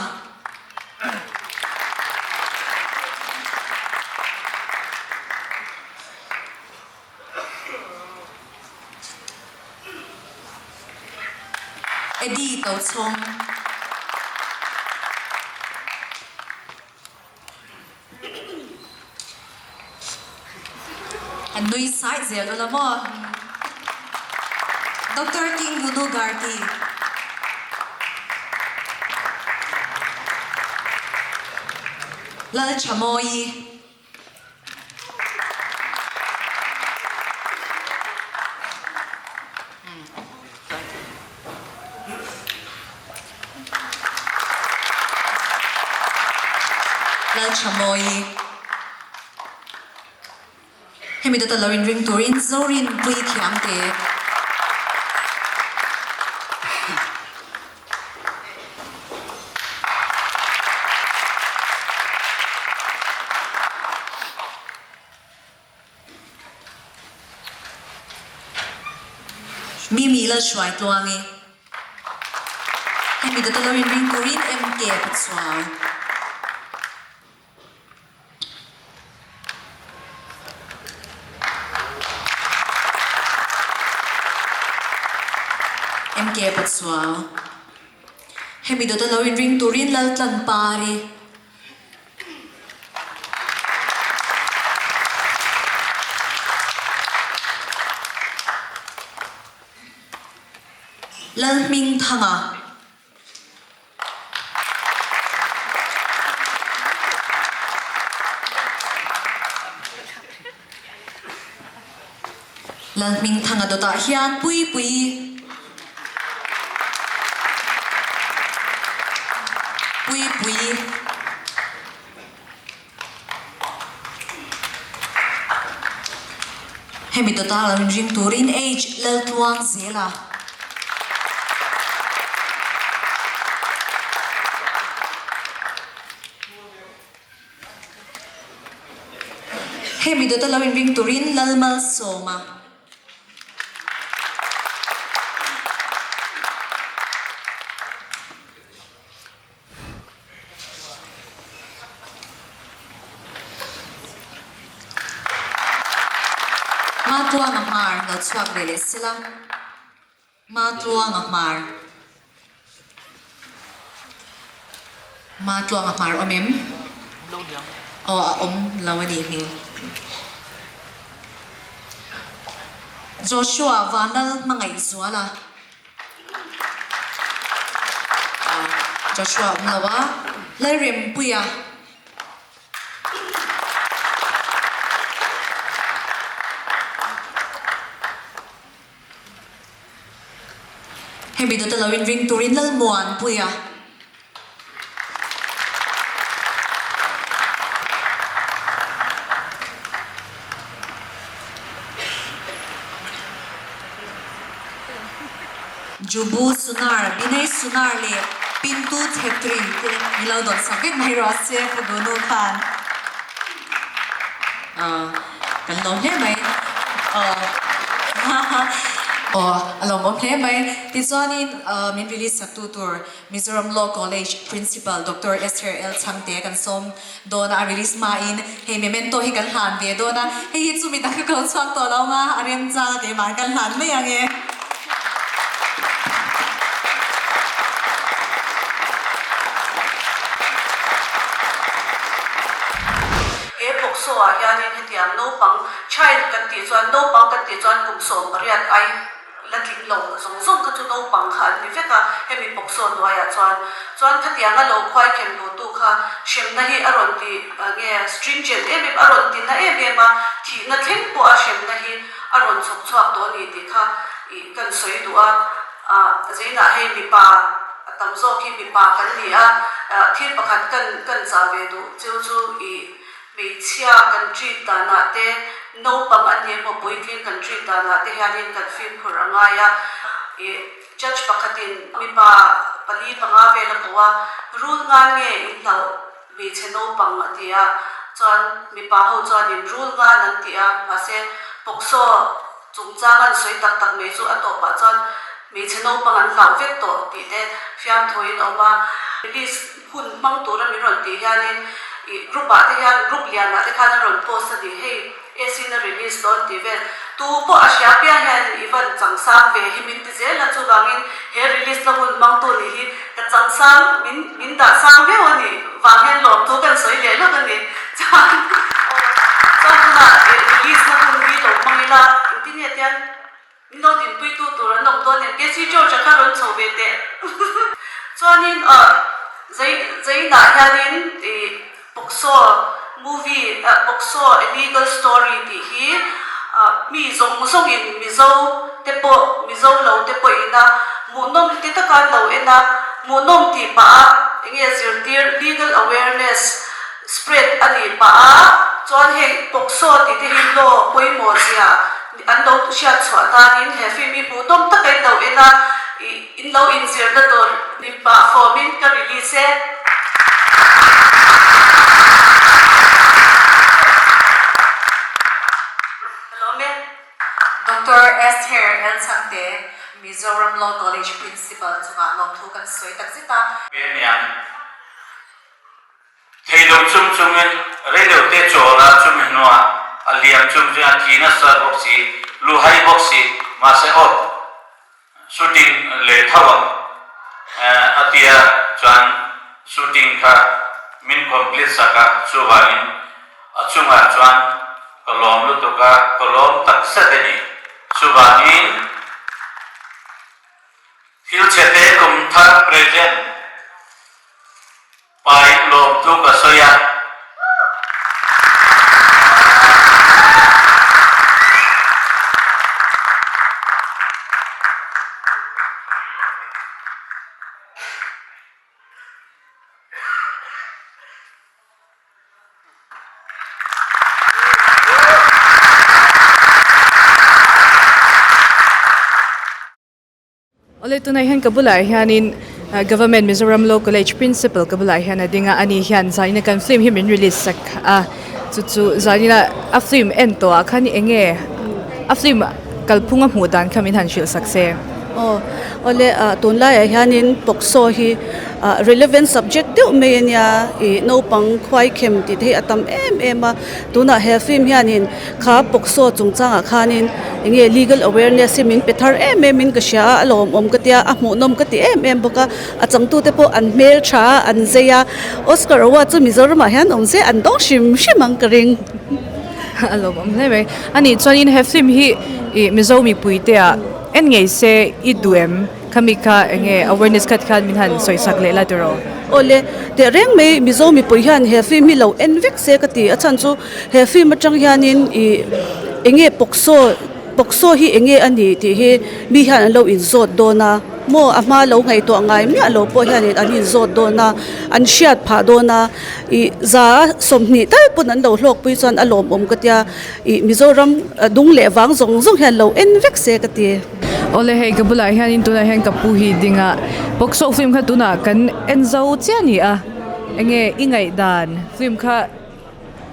Eddie Tochhawng. An nui sai zel ula maw? Doctor King Gunu Garti. Lalchamawi. Lalchamawi. Hemi dawta lo inring turin Zorin pui thiam te. Mimi la hruai tluang i hemi dawta lo inring turin MK Pachuau. MK Pachuau. Hemi dawta lo inring turin Laltlan Pari. Lalhmingthanga. Lalhmingthanga dawtah hian Puipui Puipui Hemi dawtah lo inring turin H Laltluang Zela. Hemi dawta lo inring turin Lalmalsawma. Matluanga hmar lo chhuak ve leh sela. Matluanga hmar. Matluanga hmar awm em? Aw a awm lo a nih hmel. Joshua Vanlal Hmangaihzuala. Joshua awm lo a, Lalrempuia. Hemi dawta lo inring turin Lalmuanpuia. Jubu Sunar, Binay Sunar leh Pintu Chhetri te ni lo dawn sak vek mai rawh se Pu Dunu khan kan lawm hle mai. Aw a lawmawm hle mai. Tichuanin min release sak tu tur Mizoram Law College Principal Doctor Esther L Chhangte kan sawm dawn a, a release hmain hei memento hi kan hlan ve dawn a, hei hi chumi dang ka ko chhuak tawh lo ang a, a remchang a keimah kan hlan mai ang e. He POCSO ah hianin hetiang naupang child kan tih chuan naupang kan tih chuan kum 18 ai La tling lo zawng zawng kha chu naupang kha an ni vek a, hemi POCSO hnuaiah chuan. Chuan khatianga lo khuai khem duhtu kha hremna hi a rawn ti nge stringent em em, a rawn ti na em em a, thihna thleng pawh a hremna hi a rawn chhawk chhuak tawh a ni tih kha ih kan sawi duh a. Ah zeinah hei mipa a tam zawk hi mipa kan ni a, thil pakhat kan kan chah ve duh chu chu ih Hmeichhia kan treat danah te, naupang an ni emaw puitling kan treat danah te hianin kan fimkhur a ngai a. Ih, judge pakhatin mipa pali panga vel a ko a, rul ngan nge in hlauh? Hmeichhe naupang a ti a, chuan mipa ho chuanin rul ngan an ti a, mahse POCSO chungchang an sawi tak tak mai chu a tawpah chuan hmeichhe naupang an hlauh vek tawh tih te fiamthuin a awm a. Release hun hmang tura min rawn tih hianin ih group ah te hian group lianah te khan a rawn post a ni, hei AC-in a release dawn tih vel tu pawh a hria piang hian i van changsang ve hi min ti zel a, chuvangin he release na hun hmangtu nih hi ka changsang min min dah sang viau a nih vang hian lawmthu kan sawi leh lawk a ni. Chuan aw chuan tunah release na hun hi lo hmang ila engtin nge tian min lo dinpuitu tur an awm dawn em? KC George-a kha rawn chho ve teh. Chuanin aw zai zainah hianin ih POCSO movie POCSO illegal story tih hi mi zawng zawngin Mizo te pawh Mizo lo te pawh ina hmuhnawm ti taka an lo en a, hmuhnawm tih pah a enge zirtir legal awareness spread a nih pah a, chuan heng POCSO tih te hi law pawimawh zia an lo hriat chhuah tanin he film hi hmuhnawm taka in lo en a, ih in lo inzirna tur ni pah fawmin ka release e. Ka lawm e. Doctor Esther L. Chhangte, Mizoram Law College Principal chungah lawmthu kan sawi tak zet a. Peniang Thei lo chung chungin reilo te chawl a chumi hnuah a liam chung chuan a thi nasa bawk si, luhai bawk si, mahse aw shooting leh tho ang a tia chuan shooting kha min complete sak a, chuvangin a chungah chuan ka lawm lutuk a, ka lawm takzet a ni. Chuvangin. Thil chhete kum thar present pain lawmthu ka sawi a. Awle tunah hian ka bulah hianin Government Mizoram Law College Principal ka bulah hian a ding a, ani hian zanin kan film hi min release sak a, chu chu zanin a a film en tawh ah khan eng nge a film kalphung a hmuh dan kha min han hrilh sak se. Aw awle ah tunlaiah hianin POCSO hi ah relevant subject deuh mai a nia ih naupang khuaikhem tih te hi a tam em em a tunah he film hianin Kha POCSO chungchangah khanin enge legal awareness hi min pe thar em em in ka hria a, a lawmawm ka tia, a hmuhnawm ka ti em em bawk a, a changtute pawh an hmeltha a, an zei a, Oscar award chu Mizoramah hian awm se an dawng hrim hrim ang ka ring. A lawmawm hle mai. A nih chuanin he film hi ih Mizo mipuite ah en ngei se i duh em? Khami kha enge awareness khat khan min han sawisak leh la tiraw? Awle, tehreng mai Mizo mipui hian he film hi lo en vek se ka ti, a chhan chu He film atang hianin ih enge POCSO POCSO hi enge a ni tih hi mi hian an lo inzawt dawn a maw a hma lo ngaihtuah ngai miah lo pawh hianin an inzawt dawn a an hriat phah dawn a ih za 20 tal pawn an lo hlawkpui chuan a lawmawm ka tia ih Mizoram dung leh vang zawng zawng hian lo en vek se ka ti. Awle hei ka bulah hianin tunah hian ka pu hi ding a POCSO film kha tunah kan en zo chiah a ni a enge i ngaihdan film kha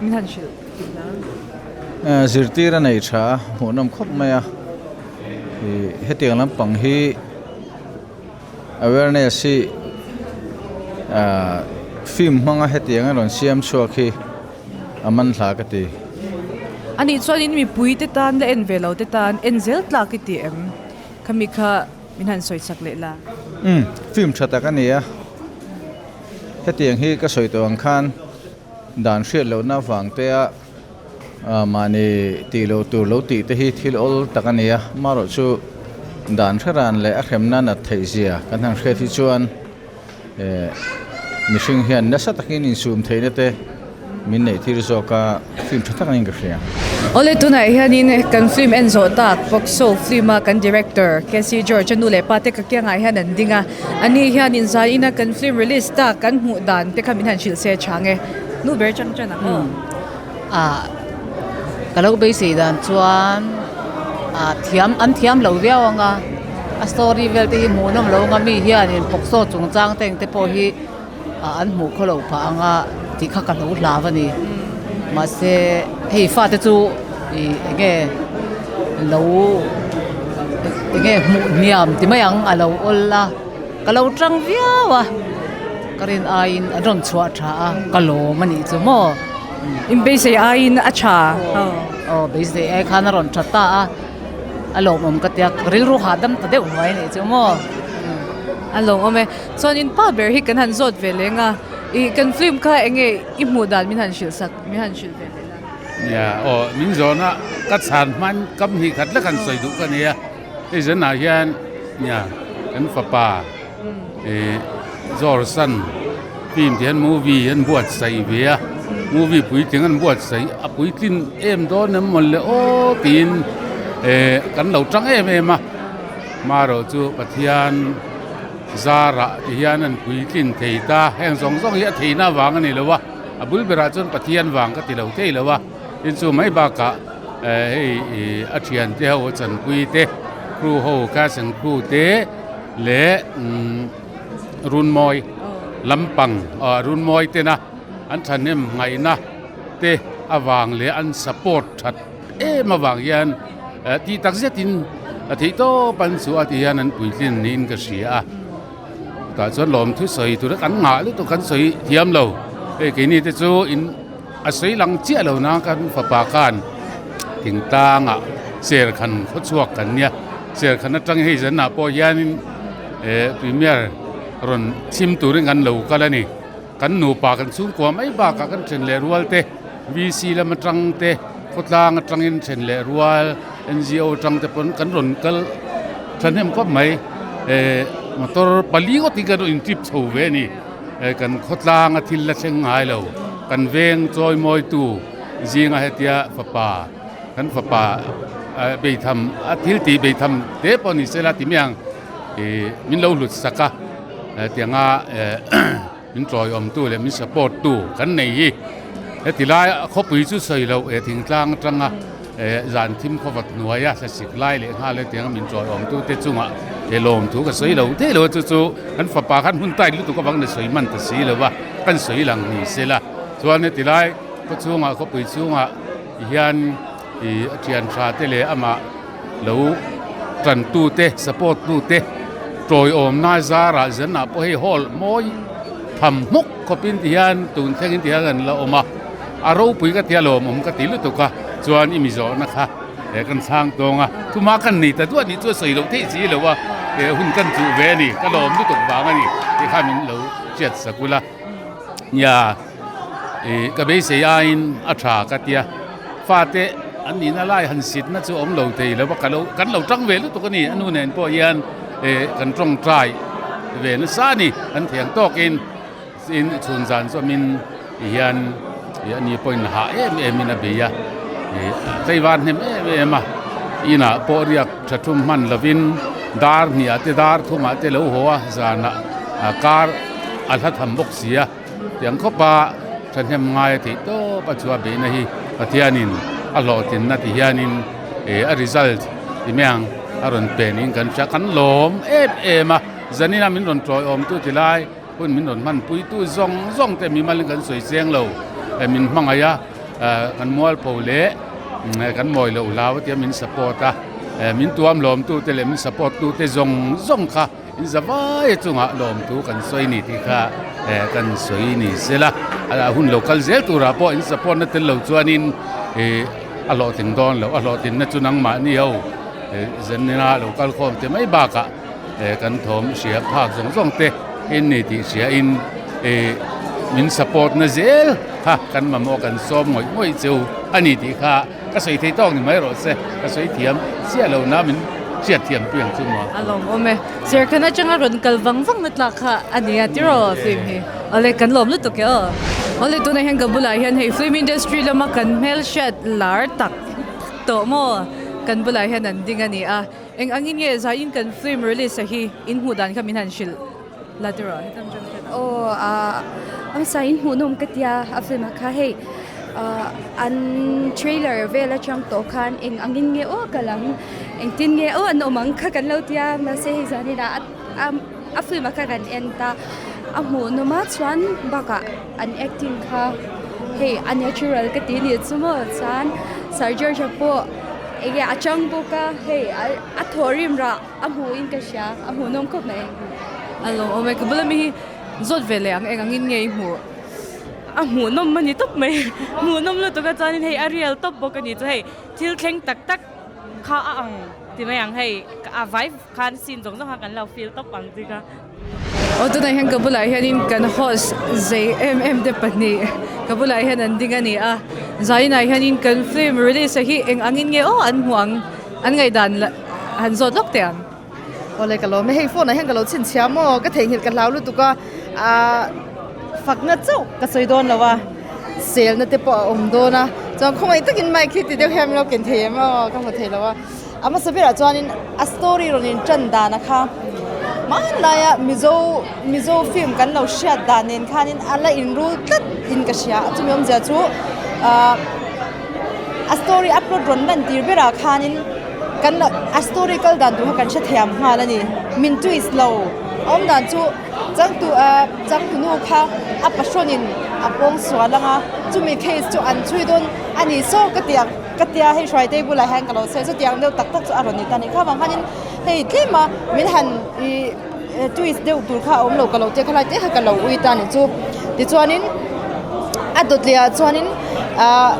Min han hrilh tih na. Zirtir a nei tha a, hmuhnawm khawp mai a. Ih hetiang lampang hi awareness hi ah film hmanga hetiang a rawn siam chhuak hi a man hla ka ti. A nih chuanin mipui te tan la en ve lo te tan en zel tlak i ti em? Khami kha min han sawi chak leh la. Umm film tha tak a ni a, hetiang hi ka sawi tawh ang khan. Dan hriat lohna avang te a mahni tih loh tur lo tih te hi thil awl tak a ni a, amaherawh chu dan hreran leh a hremna nat theih zia kan han hriat hi chuan mihring hian nasa takin insum theihna te min neih tir zawk a, film tha tak niin ka hria. Awle tunah hianin kan film en zawh tak POCSO film a kan director KC George a nu leh pa te ka kiangah hian an ding a. Ani hian in zai ina kan film release tak kan hmuh dan te kha min han hrilh se chang e. Nu ber chang chan ang aw. A ka lo beisei dan chuan a thiam an thiam lo viau ang a, a story vel te hi hmuhnawm lo ang a mi hianin POCSO chungchang te engte pawh hi an hmuh khaw lo phah ang a. tih kha ka lo hlau a ni. Mahse hei fate chu ih enge lo enge hmuh hniam ti mai ang a lo awl a ka lo tang viau a ka rin aiin an rawn chhuah tha a ka lawm a nih chu maw. In beisei aiin a tha. Aw beisei ai khan a rawn tha ta a. A lawmawm ka tia, ka rilru hahdam ta deuh hnuai a nih chu maw. A lawmawm e. Chuan in pa ber hi kan han zawt ve leng a, ih kan film kha eng nge i hmuh dan min han hrilh sak, min han hrilh ve leh la. Nia, aw min zawhna ka chhan hman kam hnih khat lek han sawi duh ka nia, hei zanah hian nia kan fapa ih Zawrsan film ti hian movie an buatsaih ve a movie puitling an buatsaih a puitlin em dawn em mawle aw tiin eh kan lo tang em em a marawh chu Pathian zarah ti hian an puitlin thei ta heng zawng zawng hi a theihna avang a ni lo a a bul berah chuan Pathian vang ka ti lo thei lo a tin chu mai bakah eh hei ih a thiante ho a chanpui te crew ho cast and crew te leh umm. Runmawi lampang ah runmawi tena an thahnem ngaihna te avang leh an support that em avang hian eh tih tak zetin a theih tawp an chu a ti hian an puitlin niin ka hria a tah chuan lawmthu sawi tura kan nghah lutuk kan sawi thiam lo hei keini te chu in a sawi lang chiah lo na kan fapa khan thingtlangah serkhan khawchhuak kan nia serkhan atang hei zanah pawh hianin. Eh premier rawn chhim turin kan lo kal a ni kan nupa kan chhungkua mai bakah kan then leh rual te V_C lam atang te khawtlang atangin then leh rual N_G_O atang te pawn kan rawn kal thahnem khawp mai eh motor pali ngawt hi kan rawn in trip chho ve a ni eh kan khawtlang a thil la thleng ngai lo kan veng chawi mawi tu zinga hetia fapa kan fapa beitham a thil tih beitham te pawh ni sela ti mai ang ih min lo hlut sak a hetianga eh min tawiawm tu leh min support tu kan nei hi heti lai khawpui chu sawi loh eh thingtlang atanga eh zan thim khawvat hnuaia thlasik lai leh nghal hetianga min tawiawm tu te chungah he lawm thu ka sawi lo thei lo a chu chu kan fapa khan hun tight lutuk avang na sawi man ta si lo va kan sawi lang ni sela chuan heti lai khaw chhungah khawpui chhungah. Tihian ih a thian tha te leh amah lo tan tu te support tu te tawiawmna zarah zanah pawh hei hall mawi tham hmawk khawpin tihian tun thlengin tihian an la awm a a ropui ka tia lawmawm ka ti lutuk a chuan i mi zawhna kha eh kan chhang tawng a thuma kan nei ta duah nih chu a sawi loh theih si lo a eh hun kan chuh ve a ni ka lawm lutuk vang a ni tih kha min lo hriat sak ula nia. Ih ka beisei aiin a tha ka tia fate an nihna lai han sitna chu awm lo thei lo va ka lo kan lo tang ve lutuk a ni a nu nen pawh hian eh kan tawngtai ve nasa a ni kan thiang tawkin in chhun zan zawmin ti hian ih ani pawhin hah em em in a bei a ih tlaivar hnem em em a inah pawh riak tha thum hman lovin dar hniah te dar thumah te lo haw a zanah kar a hla tham bawk si a. Tiang khawpa thahnem ngai a theih tawp a chua beihna hi Pathianin a hlawhtlinna ti hianin eh a result ti mai ang a rawn pe niin kan hria kan lawm em em a zanina min rawn tawiawmtu ti lai hun min rawn hmanpuitu zawng zawng te mimalin kan sawi cheng lo eh min hmangaih a eh kan mualpho leh kan mawi loh hlau a tia min support a eh min tuam lawmtu te leh min support tu te zawng zawng kha. In zavai chungah lawmthu kan sawi ni tih kha eh kan sawi ni sela a hun lo kal zel turah pawh in support na tel lo chuanin ih a hlawhtling dawn loh a hlawhtlinna chu nangmahni ho eh zenina lo kal khawm te mai bakah eh kan thawm hria phak zawng zawng te in ni tih hria in ih min support na zel kha kan mamawh kan sawm ngawih ngawih chu a ni tih kha. Ka sawi thei tawk ni mai rawh se, ka sawi thiam chiah lo na min hriat thiam pui ang chu maw. A lawmawm e. Serkhan atanga rawn kal vang vang na tlak kha a nia tiraw film hi. Awle kan lawm lutuk e aw. Awle tunah hian ka bulah hian hei film industry lama kan hmelhriat lar tak tawh maw kan bulah hian an ding a ni a. Eng angin nge zaiin kan film release a hi in hmuh dan kha min han hrilh la tiraw. Aw a hmasa in hmuhnawm ka tia a film ah kha hei an trailer vel atang tawh khan eng angin nge aw ka lang engtin nge aw an awm ang kha kan lo tia mahse hei zanin ah a film ah kha kan en ta. a hmuh nawm a chuan bakah an acting kha hei a natural ka ti nih chu maw chuan Sir George a pawh enge a chang bawk a hei a thawhrim rah a hmuh in ka hria a hmuh nawm khawp mai. A lawm awm e ka bula mi hi zawt ve leh ang eng angin nge i hmuh? A hmuh nawm a ni tawp mai hmuh nawm lutuk a chuanin hei a real tawp bawk a ni chu hei thil thleng tak tak kha a ang ti mai ang hei a vai khan scene zawng zawng kha kan lo feel tawp ang chi kha. Aw tunah hian ka bulah hianin kan host zei em em te pahnih ka bulah hian an ding a ni a zainah hianin kan film release a hi eng angin nge aw an hmuh ang an ngaihdan la han zawt lawk teh ang. Awle ka lawm e hei phone ah hian ka lo chhinchhiah maw ka theihnghilh ka hlau lutuk a ahh fakna chauh ka sawi dawn lo a selna te pawh a awm dawn a chuan khawngaih takin mic hi ti deuh hian min lo ken thei em aw ka hmu thei lo a. A hmasa berah chuanin a story rawn in tan dan a kha hmanlaia Mizo Mizo film kan lo hriat dan nen khanin a la in rul tlat in ka hria a chumi awmzia chu ahh a story a plot rawn lan tir berah khanin kan lo a story kal dan tur kha kan hre thiam nghal a ni min twist lo a awm dan chu changtu ahh changtunu kha a pahrawnin a pawng sual ang a chumi case chu an chhui dawn a ni saw ka ti ang. Ka tia hei Hruaitei bulah hian ka lo sawi chutiang deuh tak tak chu a rawn ni ta a ni. Kha vang khanin hei tlem a min han ih twist deuh tur kha a awm lo ka lo tia khalai te kha ka lo ui ta a ni chu. Tichuanin a dawt leh ah chuanin ah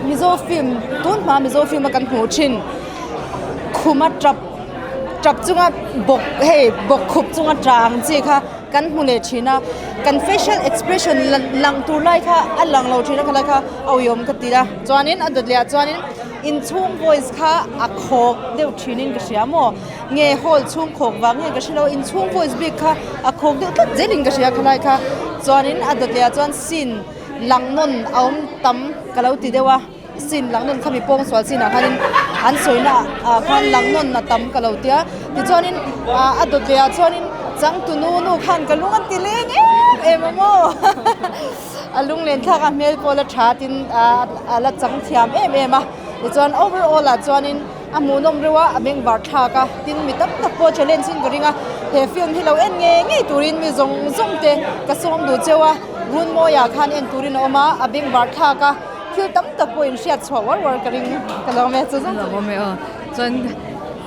Mizo film tun hma Mizo film a kan hmuh thin khuma tap tap chunga bawk hei bawk khup chunga tah ang chi kha. Kan hmu leh thin a, kan facial expression lang tur lai kha a lang lo thin a khalai kha a uiawm ka ti a, chuanin a dawt leh ah chuanin inchhung voice kha a khawk deuh thinin ka hria maw nge hall chhung khawk vang nge ka hre lo inchhung voice bik kha a khawk deuh tlat zelin ka hria khalai kha chuanin a dawt leh ah chuan scene lang nawn a awm tam ka lo ti deuh a. Sin lang nawn kha mi pawng sual chinah khanin an sawina ah khan lang nawn a tam ka lo tia tichuanin ah a dawt leh ah chuanin changtu nu nu khan ka lung an ti leng em em a maw a lunglen thlak a hmel pawh la tha tin ah a la chang thiam em em a tichuan overall ah chuanin a hmuhnawm reuh a a bengvar thlak a tin mi tam tak pawh challenge in ka ring a he film hi lo en ngei ngei turin mi zawng zawng te ka sawm duh cheu a runmawiah khan en turin a awm a a bengvar thlak a. Thil tam tak pawh in hriat chhuah uar uar ka ring ka lawm e chu zawng chu. Lawm e aw. Chuan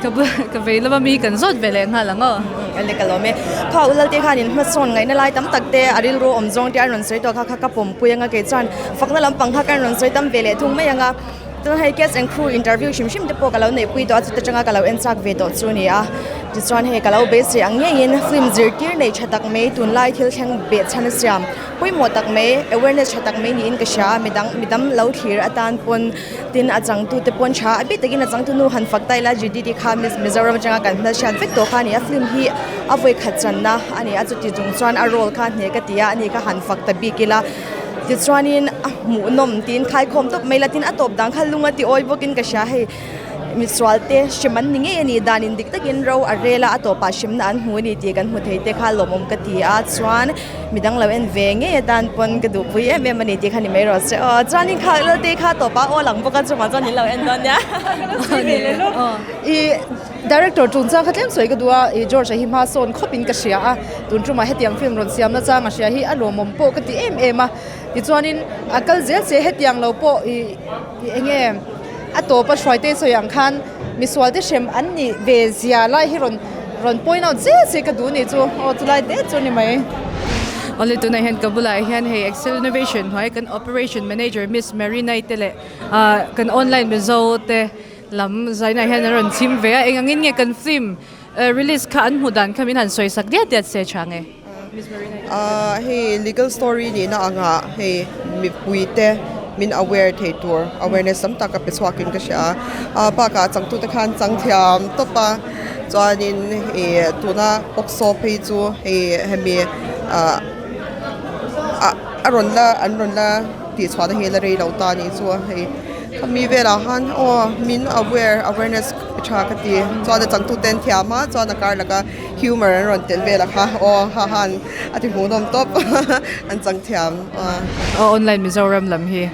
ka bu ka vei lama mi kan zawt ve leh nghal ang aw. Ani ka lawm e. Kha Ulal te khan in hmasawn ngaihna lai tam tak te a rilru awm zawng te an rawn sawi tawh kha kha ka pawmpui anga kei chuan fakna lampang kha kan rawn sawi tam ve leh thung mai anga. Chuan hei cast and crew interview hrim hrim te pawh ka lo neihpui tawh a chuta tanga ka lo en chak ve tawh chu a ni a. Tichuan hei ka lo beisei ang ngeiin film zirtir nei tha tak mai tunlai thil thleng behchhan a siam. Pawimawh tak mai, awareness tha tak mai niin ka hria a, midang midam lo thlir atan pawn tin a changtu te pawn tha a bik takin a changtu nu han fak ta ila Judith-i kha Miss Mizoram atanga kan hmelhriat vek tawh kha a ni a, film hi a vawi khat channa a ni a, chuti chung chuan a role kha hneh ka ti a, ani kha han fak ta bik ila tichuanin a hmuhnawm tiin khaikhawm tawp mai ila tin a tawp dang kha lung a ti awi bawkin ka hria hei. Misual te hrem an ni ngei a ni dan in dik takin ro a rel a a tawpah hremna an hmu a ni tih kan hmu thei te kha lawmawm ka ti a chuan midang lo en ve ngei atan pawn ka duhpui em em a ni tih kha ni mai rawh se aw chuanin kha Lalte kha tawpah aw lang bawk a chungah chuan in lo en dawn nia. I director chungchang kha tlem sawi ka duh a i George a hi hma sawn khawp in ka hria a tun tumah hetiang film rawn siamna chang a hria hi a lawmawm pawh ka ti em em a tichuanin a kal zel che hetiang lo pawh i eng nge A tawp a hruaite sawi ang khan misual te hrem an nih ve zia lai hi rawn rawn point out zel se ka duh ni chu aw chulai te chu ni mai. Awle tunah hian ka bulah hian hei Excel Innovation hnuai kan Operation Manager Miss Marina-i te leh ah kan online Mizo te lam zainah hian an rawn chhim ve a eng angin nge kan film release kha an hmuh dan kha min han sawi sak diat diat se tha nge Miss Marina-i. Ah hei legal story nihna angah hei mipui te min aware thei tur awareness tam tak a pe chhuak in ka hria a ah bakah changtute khan chang thiam tawp a chuanin ih tuna POCSO phei chu hei hemi ah a rawn la an rawn la tih chhuahna hi la rei lo ta a nih chu a hei. Khami velah khan aw min aware awareness tha ka ti chuan a changtu ten thiam a chuan a kar laka humor an rawn tel vel a kha aw ha han a ti hmuhnawm tawp an chang thiam a. Aw online Mizoram lam hi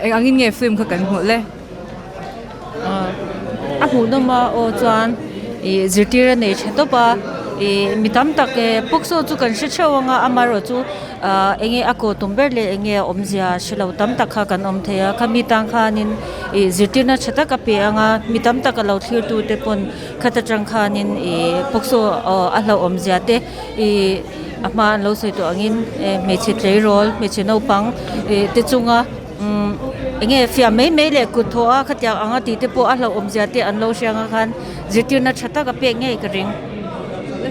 eng angin nge film kha kan hmuh le? A hmuhnawm a aw chuan ih zirtir a nei tha tawp a. Ih mi tam tak eh POCSO chu kan hre theuh ang a amaherawhchu ah enge a kaw tum ber leh enge a awmzia hre lo tam tak kha kan awm thei a khami tang khanin ih zirtirna tha tak a pe ang a mi tam tak a lo thlir tu te pawn khat atang khanin ih POCSO aw a hlauh awmzia te ih a hma an lo sawi tawh angin eh hmeichhe tleirawl hmeichhe naupang ih te chunga umm enge fiah mai mai leh kut thawh a khatiang anga tih te pawh a hlauh awmzia te an lo hria ang khan zirtirna tha tak a pek ngei ka ring.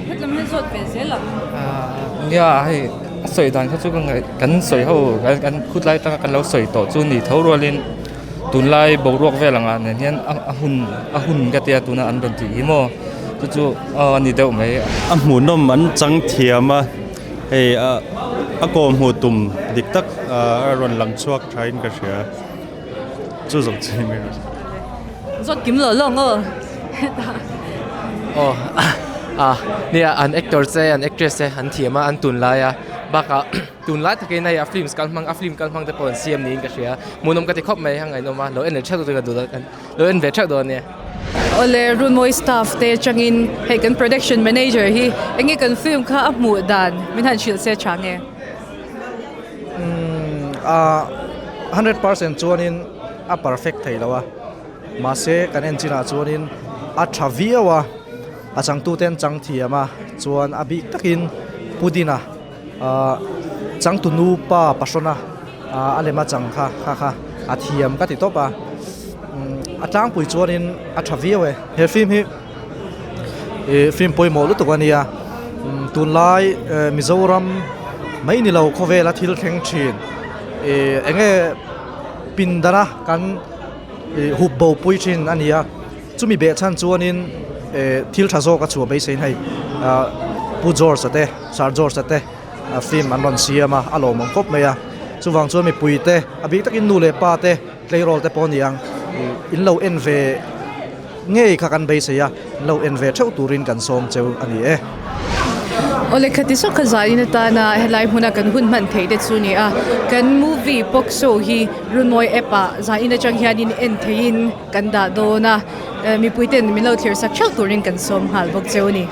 Hetlam hi zawt ve zel ang. Nia hei a sawi dan kha chu ka ngaih kan sawi ho kan kan khutlai atanga kan lo sawi tawh chu ni tho rualin tunlai boruak vel angah nen hian a hun a hun ka tia tuna an rawn tih hi maw chu chu aw a ni deuh mai. A hmuhnawm an chang thiam a hei a kawm hmuh tum dik tak a rawn lang chhuak thain ka hria chu zawng chu ni mai rawh se. Zawt kim lo lawng aw hetah. Aw ah nia an actor che an actress te an thiam a an tunlai a bakah tunlai takin hei a films kal hmang a film kal hmang te pawh an siam niin ka hria hmuhnawm ka ti khawp mai a ngaihnawm a lo en leh theuh tur ka duh dawn lo en ve theuh dawn ania. Awle Runmawi staff te atangin hei kan production manager hi enge kan film kha a hmuh dan min han hrilh se tha nge? Umm ah 100% chuanin a perfect thei lo a mahse kan en chinah chuanin a tha viau a a changtute an chang thiam a chuan a bik takin Pudina ah changtu nupa pahrawn a ah a lem a chang kha kha kha a thiam ka ti tawp a umm a tlangpui chuanin a tha viau e he film hi ih film pawimawh lutuk a nia umm tunlai eh Mizoram mai ni lo khawvela thil thleng thin ih eng nge pindana kan ih hup bo pui thin a ni a chumi beh chhan chuanin eh thil tha zawk a chhuah beiseiin hei ah Pu George a te Sir George a te film an rawn siam a a lawmawm khawp mai a chuvang chuan mipui te a bik takin nu leh pa te tleirawl te pawh a ni ang ih in lo en ve Ngei kha kan beisei a, lo en ve theuh turin kan sawm cheu a ni e. Awle khati saw kha zanin atana helai hmuna kan hun hman theih te chu ni a, kan movie POCSO hi Runmawi app ah zanin atang hianin en theihin kan dah dawn a, mipui ten min lo thlir sak theuh turin kan sawm nghal bawk cheu a ni.